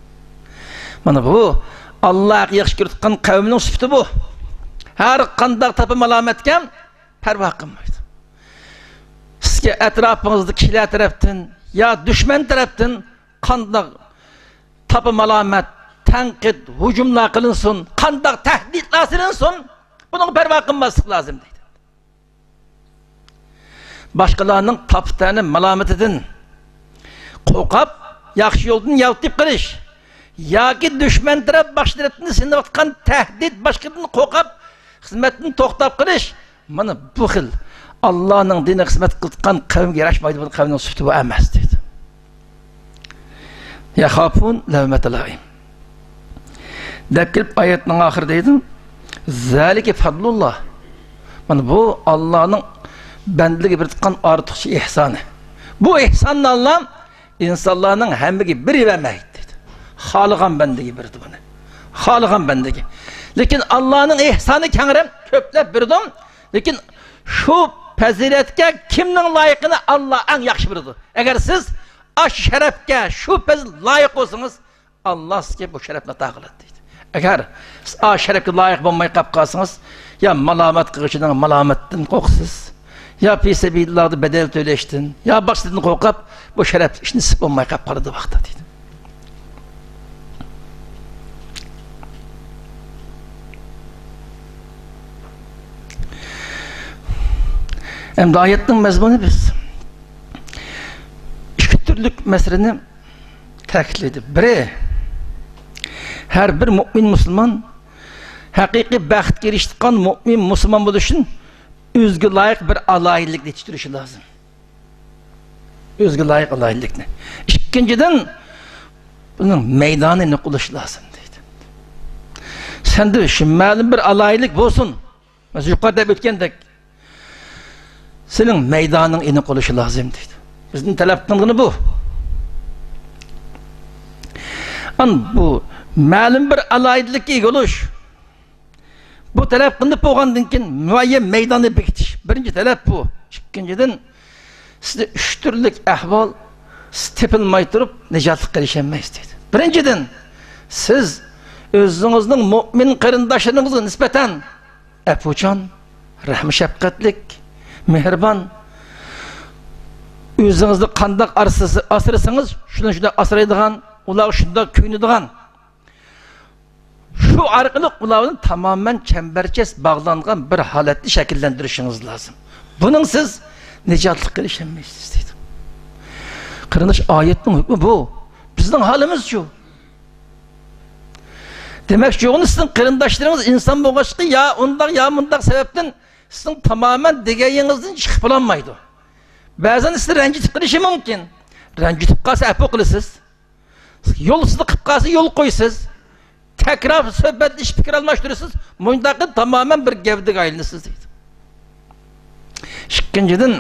مانا بۇ، ئاللاغا ياخشى كۆرۈۋاتقان قەۋمنىڭ سۈپىتى بۇ. ھەر قانداق تاپا مالامەتكە پەرۋا قىلمايدۇ. سىزگە ئەتراپىڭىزدا كىشىلەر تەرەپتىن يا دۈشمەن تەرەپتىن قانداق تاپا مالامەت، تەنقىد، ھۇجۇملار قىلىنسۇن، قانداق تەھدىتلەر سېلىنسۇن، بۇنىڭغا پەرۋا قىلماسلىق لازىم دەيدۇ. باشقىلارنىڭ تاپا-تەنە مالامىتىدىن قورقۇپ، ياخشى يولدىن يالتىپ قېلىش ياكى دۈشمەن تەرەپ، باشقا تەرەپتىن سېلىنىۋاتقان تەھدىت، باشقىدىن قورقۇپ، خىزمەتتىن توختاپ قېلىش، مانا بۇ خىل ئاللانىڭ دىنىغا خىزمەت قىلىدىغان قەۋمگە ياراشمايدۇ، بۇ قەۋمنىڭ سۈپىتى بۇ ئەمەس دەيدۇ. يەخافۇن لەۋمەتە لائىم. دەپ كېلىپ ئايەتنىڭ ئاخىرىدا دەيدۇ، زالىكە فەدلۇللا. مانا بۇ ئاللانىڭ بەندىگە بېرىدىغان ئارتۇقچە ئېھسانى. بۇ ئېھساننى ئاللا ئىنسانلارنىڭ ھەممىگە بېرىۋەرمەيدۇ دەيدۇ. خالىغان بەندىگە بېرىدۇ بۇنى. خالىغان بەندىگە. لېكىن ئاللانىڭ ئېھسانى كەڭرى، كۆپلەپ بېرىدۇ. لېكىن شۇ پەزىلەتكە كىمنىڭ لايىقىنى ئاللا ئەڭ ياخشى بىلىدۇ. ئەگەر سىز ئاشۇ شەرەپكە، شۇ پەزىلەتكە لايىق بولسىڭىز، ئاللا سىزگە بۇ شەرەپنى ئاتا قىلىدۇ دەيدۇ. ئەگەر سىز ئاشۇ شەرەپكە لايىق بولماي قاپ قالسىڭىز، يا مالامەت قىلغۇچىنىڭ مالامىتىدىن قورقىسىز، يا پىسەبىلىللاھدا بەدەل تۆلەشتىن، يا باشقىدىن قورقۇپ، بۇ شەرەپ ئىش نېسىپ بولماي قاپ قالىدۇ ۋاقتىدا دەيدۇ. ئەمدى ئايەتنىڭ مەزمۇنى، بىز ئىككى تۈرلۈك مەسىلىنى تەكىتلىدى. بىرى، ھەر بىر مۇئمىن مۇسۇلمان ھەقىقىي بەختكە ئېرىشىدىغان مۇئمىن مۇسۇلمان بولۇش ئۈچۈن ئۆزىگە لايىق بىر ئالاھىدىلىكنى يېتىشتۈرۈشى لازىم. ئۆزىگە لايىق ئالاھىدىلىكنى. ئىككىنچىدىن، بۇنىڭ مەيدانىنى ئېنىق بولۇشى لازىم دەيدۇ. سەندە شۇ مەلۇم بىر ئالاھىدىلىك بولسۇن. مەسىلەن، يۇقىرىدا دەپ ئۆتكەندەك، سېنىڭ مەيدانىڭ ئېنىق بولۇشى لازىم دەيدۇ. بىزدىن تەلەپ قىلىنغىنى بۇ. ئان بۇ مەلۇم بىر ئالاھىدىلىككە ئىگە بولۇش. بۇ تەلەپ قىلىنىپ بولغاندىن كېيىن، مۇئەييەن مەيداننى بېكىتىش. بىرىنچى تەلەپ بۇ. ئىككىنچىدىن، سىزدە ئۈچ تۈرلۈك ئەھۋال، سىز تېپىلماي تۇرۇپ نىجاتلىققا ئېرىشەلمەيسىز دەيدۇ. بىرىنچىدىن، سىز ئۆزىڭىزنىڭ مۇئمىن قېرىنداشلىرىڭىزغا نىسبەتەن ئەپۇچان، رەھىم-شەپقەتلىك، مېھرىبان، ئۆزىڭىزنى قانداق ئارسىز-، ئاسرىسىڭىز، شۇنى شۇنداق ئاسرايدىغان، ئۇلارغا شۇنداق كۆيۈنىدىغان، شۇ ئارقىلىق ئۇلار بىلەن تامامەن چەمبەرچاس باغلانغان بىر ھالەتنى شەكىللەندۈرۈشىڭىز لازىم. بۇنىڭسىز نىجاتلىققا ئېرىشەلمەيسىز دەيدۇ. قېرىنداش، ئايەتنىڭ ھۆكمى بۇ. بىزنىڭ ھالىمىزچۇ؟ دېمەكچى بولغىنىم، سىزنىڭ قېرىنداشلىرىڭىز ئىنسان بولغاچقا، يا ئۇنداق، يا مۇنداق سەۋەبتىن سىزنىڭ تامامەن دېگىنىڭىزدىن چىقىپ بولالمايدۇ. بەزەن سىزنى رەنجىتىپ قېلىشى مۇمكىن. رەنجىتىپ قالسا، ئەپۇ قىلىسىز. يولسىزلىق قىلىپ قالسا، يول قويىسىز. تەكرار سۆھبەتلىشىپ پىكىر ئالماشتۇرىسىز. مۇنداق قىلىپ تامامەن بىر گەۋدىگە ئايلىنىسىز دەيدۇ. ئىككىنچىدىن،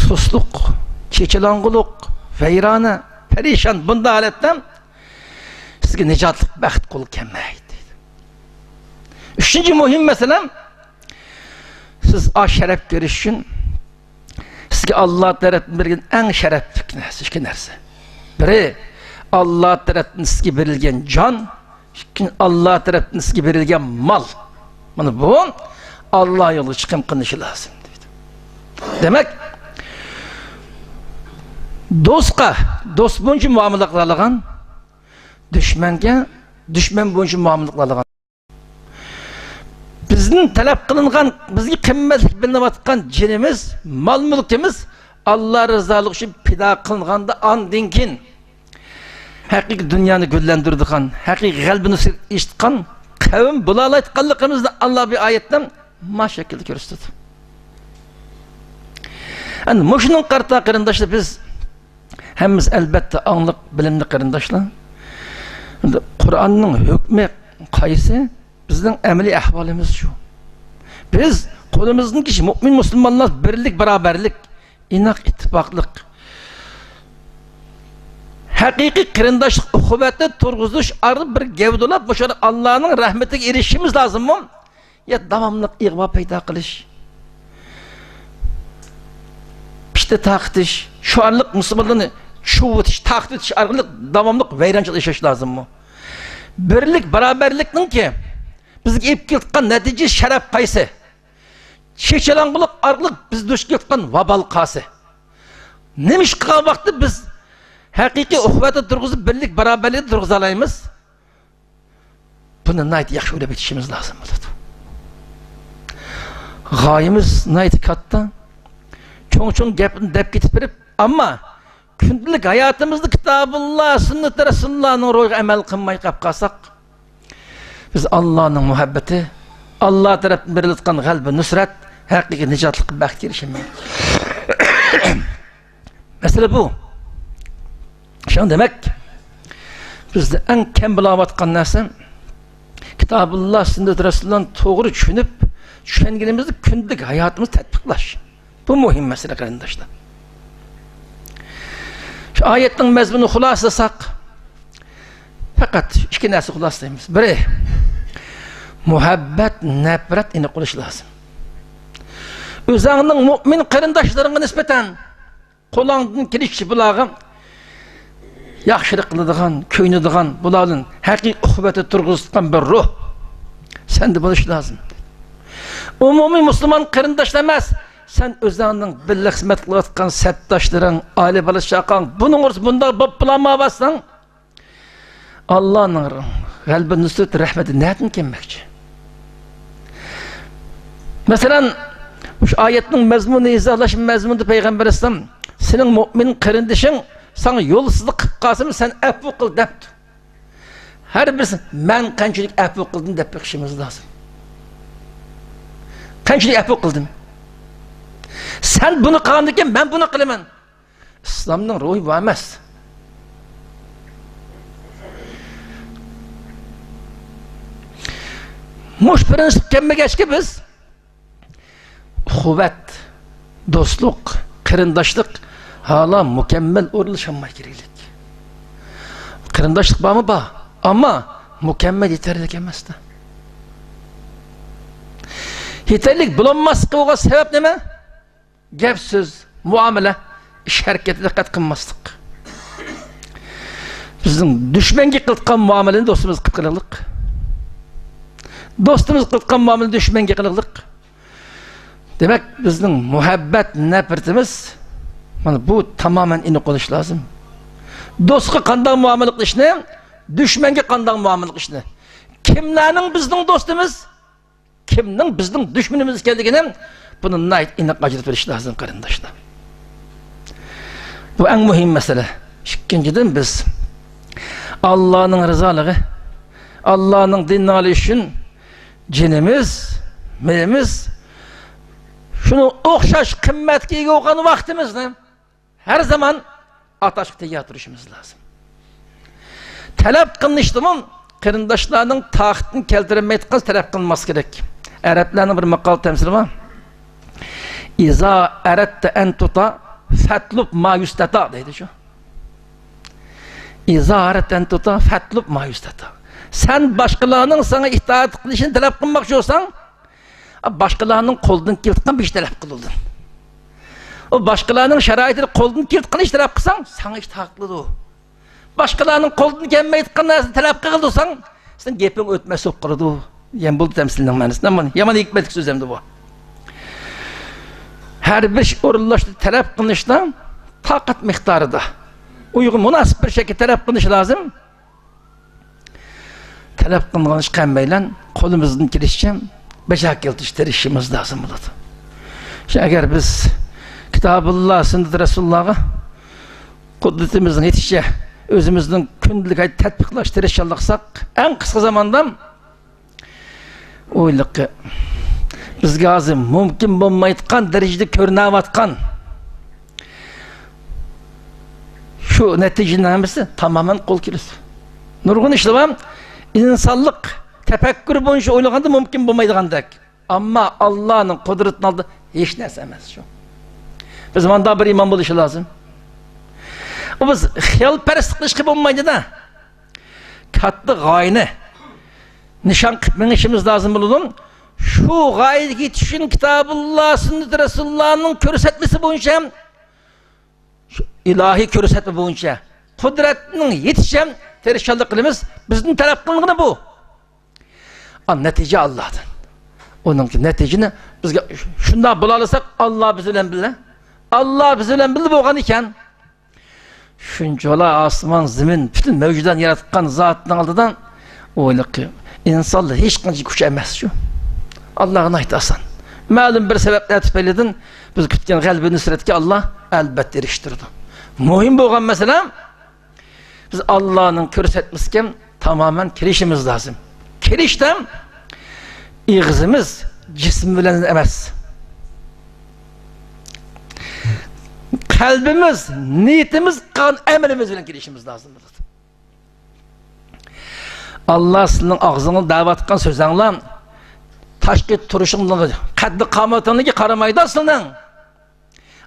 سۇسلۇق، چېچىلاڭغۇلۇق، ۋەيرانە، پەرىشان، بۇنداق ھالەتتە سىزگە نىجاتلىق بەخت قولغا كەلمەيدۇ دەيدۇ. ئۈچىنچى مۇھىم مەسىلە، سىز ئاش شەرەپكە ئېرىشىش ئۈچۈن سىزگە ئاللا تەرەپتىن بەرگەن ئەڭ شەرەپلىك نەرسە، ئىككى نەرسە. بىرى، ئاللا تەرەپتىن سىزگە بېرىلگەن جان، ئىككىنچى، ئاللا تەرەپتىن سىزگە بېرىلگەن مال. مانا بۇ ئاللا يولىغا چىقىم قىلىنىشى لازىم دەيدۇ. دېمەك، دوستقا دوست بويىچە مۇئامىلە قىلالىغان، دۈشمەنگە دۈشمەن بويىچە مۇئامىلە قىلالىغان. بىزدىن تەلەپ قىلىنغان، بىزگە قىممەتلىك بىلىنىۋاتقان جېنىمىز، مال-مۈلكىمىز ئاللا رىزالىقى ئۈچۈن پىدا قىلىنغاندا، ئاندىن كېيىن ھەقىقىي دۇنيانى گۈللەندۈرىدىغان، ھەقىقىي غەلىبە نۇسرەت ئېرىشىدىغان قەۋم بولالايدىغانلىقىمىزنى ئاللا بۇ ئايەتتە مانا شەكىلدە كۆرسىتىدۇ. ئەنە مۇشۇنىڭغا قارىتا، قېرىنداشلار، بىز ھەممىمىز ئەلبەتتە ئاڭلىق، بىلىملىك قېرىنداشلار. ئەمدى قۇرئاننىڭ ھۆكمى قايسى؟ بىزنىڭ ئەمەلىي ئەھۋالىمىز شۇ. بىز قولىمىزدىن كېلىشىچە مۆمىن مۇسۇلمانلار بىرلىك، باراۋەرلىك، ئىناق، ئىتتىپاقلىق، ھەقىقىي قېرىنداشلىق ئۇخۇۋەتنى تۇرغۇزۇش ئارقىلىق بىر گەۋدىلەپ، مۇشۇ ئاللانىڭ رەھمىتىگە ئېرىشىشىمىز لازىممۇ؟ يا داۋاملىق ئىغۋا پەيدا قىلىش، پىتنە تارقىتىش، شۇ ئارقىلىق مۇسۇلمانلارنى چۇۋۇتۇش، تارقىتىۋېتىش ئارقىلىق داۋاملىق ۋەيرانچىلىق ياشاش لازىممۇ؟ بىرلىك، باراۋەرلىكنىڭكى بىزگە ئېلىپ كېلىۋاتقان نەتىجە، شەرەپ قايسى؟ چېچىلاڭغۇلۇق ئارقىلىق بىز دۇچ كېلىۋاتقان ۋابال قايسى؟ نېمە ئىش قىلغان ۋاقىتتا بىز ھەقىقىي ئۇخۇۋەتنى تۇرغۇزۇپ، بىرلىك، باراۋەرلىكنى تۇرغۇزالايمىز؟ بۇنى ناھايىتى ياخشى ئويلاپ يېتىشىمىز لازىم بولىدۇ. غايىمىز ناھايىتى كاتتا. چوڭ-چوڭ گەپنى دەپ كېتىپ بېرىپ، ئەمما كۈندىلىك ھاياتىمىزدا كىتابۇللا، سۈننىتى رەسۇلۇللانىڭ روھىغا ئەمەل قىلماي قاپ قالساق، بىز ئاللانىڭ مۇھەببىتى، ئاللا تەرەپتىن بېرىلىۋاتقان غەلىبە نۇسرەت، ھەقىقىي نىجاتلىق، بەختكە ئېرىشەلمەيمىز. مەسىلە بۇ. شۇڭا دېمەك، بىزدە ئەڭ كەم بولۇۋاتقان نەرسە، كىتابۇللا، سۈننەت رەسۇلۇللانى توغرا چۈشىنىپ، چۈشەنگىنىمىزنى كۈندىلىك ھاياتىمىزدا تەتبىقلاش. بۇ مۇھىم مەسىلە، قېرىنداشلار. شۇ ئايەتنىڭ مەزمۇنىنى خۇلاسىلىساق، پەقەت ئىككى نەرسە خۇلاسىلەيمىز. بىرى، مۇھەببەت، نەپرەت ئېنىق بولۇشى لازىم. ئۆزۈڭنىڭ مۆمىن قېرىنداشلىرىڭغا نىسبەتەن قولۇڭدىن كېلىشىچە بۇلارغا ياخشىلىق قىلىدىغان، كۆيۈنىدىغان، بۇلار بىلەن ھەقىقىي ئۇخۇۋەتنى تۇرغۇزىدىغان بىر روھ سەندە بولۇشى لازىم. ئومۇمىي مۇسۇلمان قېرىنداشلار ئەمەس، سەن ئۆزۈڭنىڭ بىللە خىزمەت قىلىۋاتقان سەپداشلىرىڭ، ئائىلە بالا چاقاڭ، بۇنىڭ ئوتتۇرىسىدا بۇنداق بولۇپ بولالمايۋاتساڭ، ئاللانىڭ غەلىبە نۇسرەت رەھمىتى نەدىن كەلمەكچى؟ مەسىلەن، شۇ ئايەتنىڭ مەزمۇنى، ئىزاھلاش مەزمۇنىدا پەيغەمبەر ئەلەيھىسسالام، سېنىڭ مۆمىن قېرىندىشىڭ ساڭا يولسىزلىق قىلىپ قالسىمۇ، سەن ئەپۇ قىل دەپتۇ. ھەر بىرسى، مەن قانچىلىك ئەپۇ قىلدىم دەپ بېقىشىمىز لازىم. قانچىلىك ئەپۇ قىلدىم؟ سەن بۇنى قىلغاندىكىن، مەن بۇنى قىلىمەن. ئىسلامنىڭ روھى بۇ ئەمەس. مۇشۇ پىرىنسىپ كەلمىگەچكە بىز ئۇخۇۋەت، دوستلۇق، قېرىنداشلىق ھالا مۇكەممەل ئورۇنلىشالماي كېرەكلىك. قېرىنداشلىق بارمۇ؟ بار. ئەمما مۇكەممەل، يېتەرلىك ئەمەستە. يېتەرلىك بولالماسلىقىغا سەۋەب نېمە؟ گەپ سۆز، مۇئامىلە، ئىش ھەرىكەتتە دىققەت قىلماسلىق. بىزنىڭ دۈشمەنگە قىلىۋاتقان مۇئامىلىنى دوستىمىزغا قىلىپ قېلىغلىق. دوستىمىزغا قىلىۋاتقان مۇئامىلىنى دۈشمەنگە قىلىغلىق. دېمەك، بىزنىڭ مۇھەببەت، نەپرىتىمىز، مانا بۇ تامامەن ئېنىق بولۇشى لازىم. دوستقا قانداق مۇئامىلە قىلىشنى، دۈشمەنگە قانداق مۇئامىلە قىلىشنى. كىملەرنىڭ بىزنىڭ دوستىمىز؟ كىمنىڭ بىزنىڭ دۈشمىنىمىز ئىكەنلىكىنى، بۇنى ناھايىتى ئېنىق ئاجرىتىپ بېرىش لازىم، قېرىنداشلار. بۇ ئەڭ مۇھىم مەسىلە. ئىككىنچىدىن، بىز ئاللانىڭ رىزالىقى، ئاللانىڭ دىنى ئالىي ئۈچۈن جېنىمىز، مېلىمىز، شۇنىڭ ئوخشاش قىممەتكە ئىگە بولغان ۋاقتىمىزنى ھەر زامان ئاتاشقا تەييار تۇرۇشىمىز لازىم. تەلەپ قىلىنىشتىمۇ قېرىنداشلارنىڭ تاقىتىنى كەلتۈرەلمەيدىغان تەلەپ قىلماسلىق كېرەك. ئەرەبلەرنىڭ بىر ماقال تەمسىلى بار. «ئىزا ئەرەتتە ئەن تۇتا فەتلۇب ما يۇستەتا» دەيدۇ شۇ. «ئىزا ئەرەتتە ئەن تۇتا فەتلۇب ما يۇستەتا». سەن باشقىلارنىڭ ساڭا ئىتائەت قىلىشىنى تەلەپ قىلماقچى بولساڭ، باشقىلارنىڭ قولىدىن كېلىدىغان بىر ئىش تەلەپ قىلىدۇ. ئۇ باشقىلارنىڭ شارائىتىدا قولىدىن كېلىدىغان ئىش تەلەپ قىلساڭ، ساڭا ئىتائەت قىلىدۇ. باشقىلارنىڭ قولىدىن كەلمەيدىغان نەرسىنى تەلەپ قىلدۇرساڭ، سېنىڭ گېپىڭ ئۆتمەس بولۇپ قالىدۇ. دېگەن بولدى تەمسىلنىڭ مەنىسى. يامان، يامان ھېكمەتلىك سۆز ئەمدى بۇ. ھەر بىر ئىش ئورۇنلاشتا، تەلەپ قىلىنىشتا تاقەت مىقدارىدا، ئۇيغۇن، مۇناسىپ بىر شەكىلدە تەلەپ قىلىنىشى لازىم. تەلەپ قىلىنغان ئىشقا ھەممەيلەن قولىمىزدىن كېلىشىچە بەجا كەلتۈرۈشكە تىرىشىشىمىز لازىم بولىدۇ. شۇ، ئەگەر بىز كىتابۇللا، سۈننىتى رەسۇلۇللاغا قۇدرىتىمىزنىڭ يېتىشىچە ئۆزىمىزنىڭ كۈندىلىك ھاياتتا تەتبىقلاشقا تىرىشچانلىق قىلساق، ئەڭ قىسقا زاماندا ئويلىقى، بىزگە ھازىر مۇمكىن بولمايدىغان دەرىجىدە كۆرۈنۈۋاتقان شۇ نەتىجىنىڭ ھەممىسى تامامەن قول كېلىدۇ. نۇرغۇن ئىشلار بار، ئىنسانلىق تەپەككۇر بويىچە ئويلىغاندا مۇمكىن بولمايدىغاندەك. ئەمما ئاللانىڭ قۇدرىتىنىڭ ئالدىدا ھېچ نەرسە ئەمەس شۇ. بىز مانداق بىر ئىمان بولۇشى لازىم. ئۇ، بىز خىيالپەرەسلىك قىلىشقا بولمايدۇ-دە. كاتتا غايىنى نىشان قىلىپ مېڭىشىمىز لازىم بولىدۇ. شۇ غايىگە يېتىش ئۈچۈن كىتابۇللا، سۈننىتى رەسۇلۇللانىڭ كۆرسەتمىسى بويىچە، شۇ ئىلاھىي كۆرسەتمە بويىچە قۇدرەتنىڭ يېتىشىچە تىرىشچانلىق قىلىمىز. بىزدىن تەلەپ قىلىنغىنى بۇ. ئا، نەتىجە ئاللادىن. ئۇنىڭكى نەتىجىنى بىزگە شۇنداق بولالىساق، ئاللا بىز بىلەن بىللە. ئاللا بىز بىلەن بىللە بولغان ئىكەن، شۇنچىۋالا ئاسمان، زېمىن، پۈتۈن مەۋجۇداتنى ياراتقان زاتنىڭ ئالدىدا ئويلىقى، ئىنسانلار ھېچقانچە كۈچ ئەمەس شۇ. ئاللاغا ناھايىتى ئاسان. مەلۇم بىر سەۋەبلەر تۈپەيلىدىن بىز كۈتكەن غەلىبە نۇسرەتكە ئاللا ئەلبەتتە ئېرىشتۈرىدۇ. مۇھىم بولغان مەسىلە، بىز ئاللانىڭ كۆرسەتمىسىگە تامامەن كىرىشىمىز لازىم. كىرىشتە ئېغىزىمىز، جىسىم بىلەن ئەمەس، قەلبىمىز، نىيىتىمىز، قىلغان ئەمىلىمىز بىلەن كىرىشىمىز لازىم بولىدۇ. ئاللا سىزنىڭ ئاغزىڭىزدا دەۋاتقان سۆزۈڭلار، تاشقى تۇرۇشۇڭلارغا، قەددى قامىتىڭلارغا قارىمايدۇ سىزنىڭ.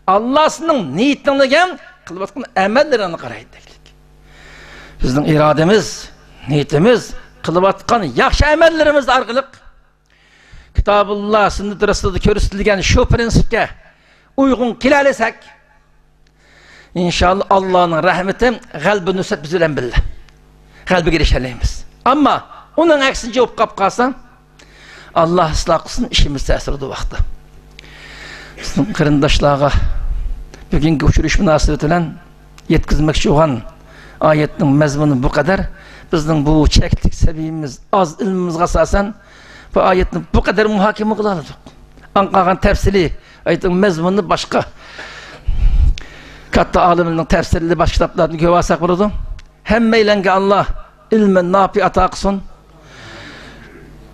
ئاللا سىزنىڭ نىيىتىڭلارگە، قىلىۋاتقان ئەمەللىرىڭلارغا قارايدۇ دەيلىك. بىزنىڭ ئىرادىمىز، نىيىتىمىز، قىلىۋاتقان ياخشى ئەمەللىرىمىز ئارقىلىق كىتابۇللا، سۈننىتى رەسۇلدا كۆرسىتىلگەن شۇ پىرىنسىپكە ئۇيغۇن كېلەلىسەك، ئىنشاللا ئاللانىڭ رەھمىتى، غەلىبە نۇسرەت بىز بىلەن بىللە. غەلىبىگە ئېرىشەلەيمىز. ئەمما ئۇنىڭ ئەكسىچە بولۇپ قاپ قالسا، ئاللا ئىسلاھ قىلسۇن، ئىشىمىز تەسىر بۇ ۋاقىتتا. بىزنىڭ قېرىنداشلارغا بۈگۈنكى ئۇچرىشىش مۇناسىۋىتى بىلەن يەتكۈزمەكچى بولغان ئايەتنىڭ مەزمۇنى بۇ قەدەر. بىزنىڭ بۇ چەكلىك سەۋىيىمىز، ئاز ئىلمىمىزغا ئاساسەن، بۇ ئايەتنى بۇ قەدەر مۇھاكىمە قىلالىدۇق. ئاڭ قالغان تەپسىلىي ئايەتنىڭ مەزمۇنىنى باشقا كاتتا ئالىملارنىڭ تەپسىرلىرى، باشقا كىتابلاردىن كۆرۈۋالساق بولىدۇ. ھەممەيلەنگە ئاللا ئىلمى ناپىئ ئاتا قىلسۇن.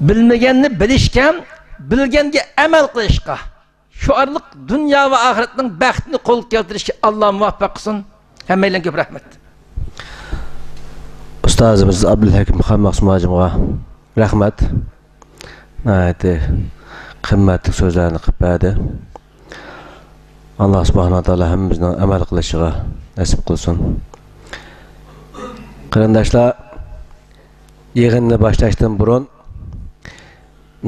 بىلمىگەننى بىلىشكە، بىلگەنگە ئەمەل قىلىشقا، شۇ ئارقىلىق دۇنيا ۋە ئاخىرەتنىڭ بەختىنى قولغا كەلتۈرۈشكە ئاللا مۇۋەپپەق قىلسۇن. ھەممەيلەنگە كۆپ رەھمەت. ئۇستازىمىز ئابدۇلھەكىم خان مەخسۇم ھاجىمغا رەھمەت. ناھايىتى قىممەتلىك سۆزلەرنى قىلىپ بەردى. ئاللا سۇبھانەھۇ ۋە تائالا ھەممىمىزنىڭ ئەمەل قىلىشىغا نەسىپ قىلسۇن. قېرىنداشلار، يىغىننى باشلاشتىن بۇرۇن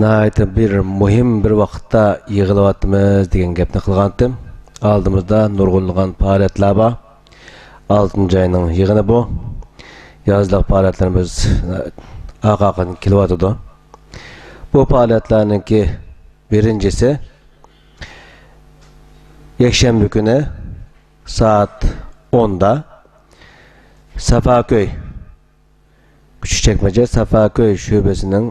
ناھايىتى بىر مۇھىم بىر ۋاقىتتا يىغىلىۋاتىمىز دېگەن گەپنى قىلغانتىم. ئالدىمىزدا نۇرغۇنلىغان پائالىيەتلەر بار. ئالتىنچى ئاينىڭ يىغىنى بۇ. يازلىق پائالىيەتلىرىمىز ئارقا-ئارقىدىن كېلىۋاتىدۇ. بۇ پائالىيەتلەرنىڭكى بىرىنچىسى يەكشەنبە كۈنى سائەت ئوندا سافاكۆي، كۈچۈك چەكمىچە سافاكۆي شۆبىسىنىڭ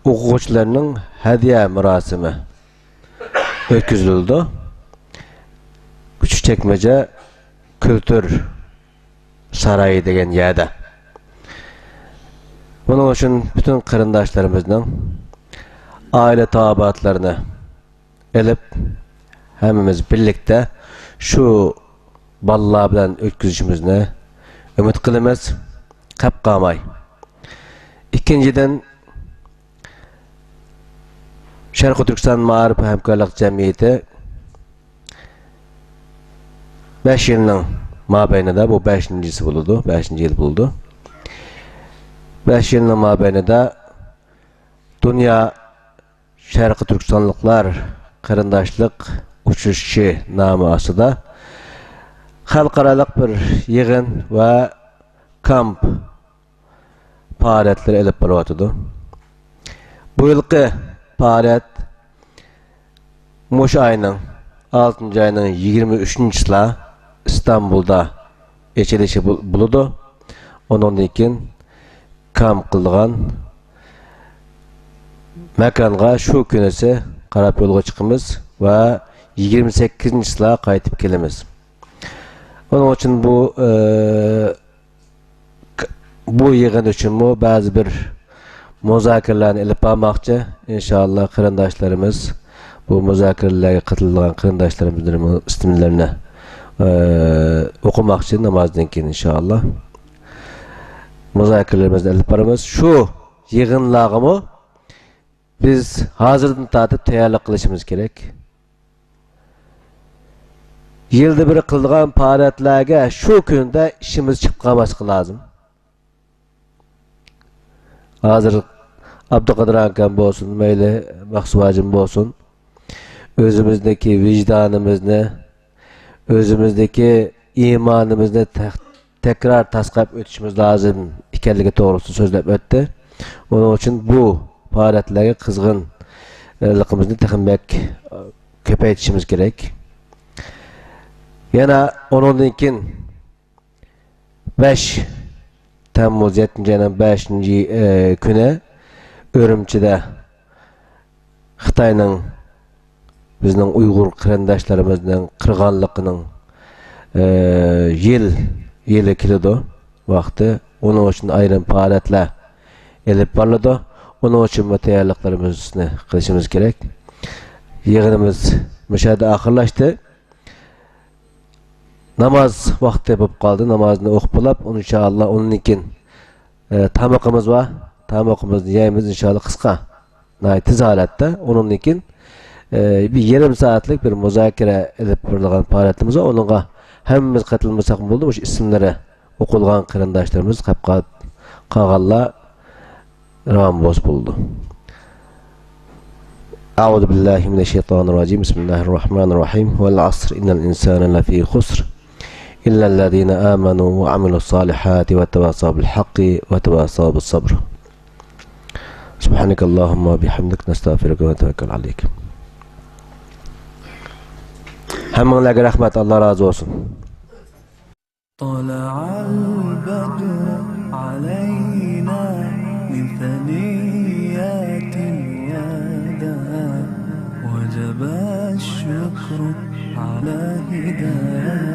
ئوقۇغۇچىلىرىنىڭ ھەدىيە مۇراسىمى ئۆتكۈزۈلىدۇ. كۈچۈكچەكمەجە كۈلتۈر سارىيى دېگەن يەردە. بۇنىڭ ئۈچۈن پۈتۈن قېرىنداشلىرىمىزنىڭ ئائىلە تاۋابىئاتلىرىنى ئېلىپ، ھەممىمىز بىرلىكتە شۇ بالىلار بىلەن ئۆتكۈزۈشىمىزنى ئۈمىد قىلىمىز، قەپ قالماي. ئىككىنچىدىن، شەرقىي تۈركىستان مائارىپ ھەمكارلىق جەمئىيىتى بەش يىلنىڭ مابەينىدە، بۇ بەشىنچىسى بولىدۇ، بەشىنچى يىل بولىدۇ. بەش يىلنىڭ مابەينىدە دۇنيا شەرقىي تۈركىستانلىقلار قېرىنداشلىق ئۇچرىشىشى نامى ئاستىدا خەلقئارالىق بىر يىغىن ۋە كامپ پائالىيەتلىرى ئېلىپ بېرىلىۋاتىدۇ. بۇ يىلقى پائالىيەت مۇشۇ ئاينىڭ، ئالتىنچى ئاينىڭ يىگىرمە ئۈچىنچىسىلا ئىستانبۇلدا ئېچىلىشى بول-، بولىدۇ. ئۇنىڭدىن كېيىن كامپ قىلىدىغان ماكانغا شۇ كۈنىسى قاراپ يولغا چىقىمىز ۋە يىگىرمە سەككىزىنچىسىلا قايتىپ كېلىمىز. ئۇنىڭ ئۈچۈن بۇ، ئى، ك-، بۇ يىغىن ئۈچۈنمۇ بەزى بىر مۇزاكىرىلەرنى ئېلىپ بارماقچى. ئىنشائاللا، قېرىنداشلىرىمىز، بۇ مۇزاكىرىلەرگە قاتىلىدىغان قېرىنداشلىرىمىزنىڭ ئىسىملىرىنى، ئى، ئوقۇماقچى نامازدىن كېيىن، ئىنشائاللا. مۇزاكىرىلىرىمىزنى ئېلىپ بارىمىز. شۇ يىغىنلارغىمۇ بىز ھازىردىن تارتىپ تەييارلىق قىلىشىمىز كېرەك. يىلدا بىر قىلىدىغان پائالىيەتلەرگە شۇ كۈندە ئىشىمىز چىقىپ قالماسلىقى لازىم. ھازىر ئابدۇقادىر ئاكام بولسۇن، مەيلى مەخسۇت ھاجىم بولسۇن، ئۆزىمىزدىكى ۋىجدانىمىزنى، ئۆزىمىزدىكى ئىمانىمىزنى تەك-، تەكرار تاسقاپ ئۆتۈشىمىز لازىم ئىكەنلىكى توغرىسىدا سۆزلەپ ئۆتتى. ئۇنىڭ ئۈچۈن بۇ پائالىيەتلەرگە قىزغىنلىقىمىزنى تېخىمۇ بەك كۆپەيتىشىمىز كېرەك. يەنە ئۇنىڭدىن كېيىن بەش تەممۇز، يەتتىنچى ئاينىڭ بەشىنچى، ئى، كۈنى ئۈرۈمچىدە خىتاينىڭ بىزنىڭ ئۇيغۇر قېرىنداشلىرىمىزنىڭ قىرغىنلىقىنىڭ، ئى، يىل، يىلى كېلىدۇ ۋاقتى. ئۇنىڭ ئۈچۈن ئايرىم پائالىيەتلەر ئېلىپ بارىلىدۇ. ئۇنىڭ ئۈچۈنمۇ تەييارلىقلىرىمىزنى قىلىشىمىز كېرەك. يىغىنىمىز مۇشۇ يەردە ئاخىرلاشتى. ناماز ۋاقتى بولۇپ قالدى. نامازنى ئوقۇپ بولاپ، ئىنشائاللا، ئۇنىڭدىن كېيىن، ئە، تامىقىمىز بار. تامىقىمىزنى يەيمىز، ئىنشائاللا، قىسقا، ناھايىتى تېز ھالەتتە. ئۇنىڭدىن كېيىن، ئە، بىر يېرىم سائەتلىك بىر مۇزاكىرە ئېلىپ بېرىلىدىغان پائالىيىتىمىز بار. ئۇنىڭغا ھەممىمىز قېتىلمىساقمۇ بولىدۇ. مۇشۇ ئىسىملىرى ئوقۇلغان قېرىنداشلىرىمىز قاپ-، قالغانلار راۋان بولسا بولىدۇ. أعوذ بالله من الشيطان الرجيم. بسم الله الرحمن الرحيم. والعصر إن الإنسان لفي خسر. إلا الذين آمنوا وعملوا الصالحات وتواصوا بالحق وتواصوا بالصبر. سبحانك اللهم وبحمدك، نستغفرك ونتوكل عليك. ھەممىڭلارغا رەھمەت، ئاللا رازى بولسۇن. طلع البدر علينا من ثنيات الوداع، وجب الشكر على هداية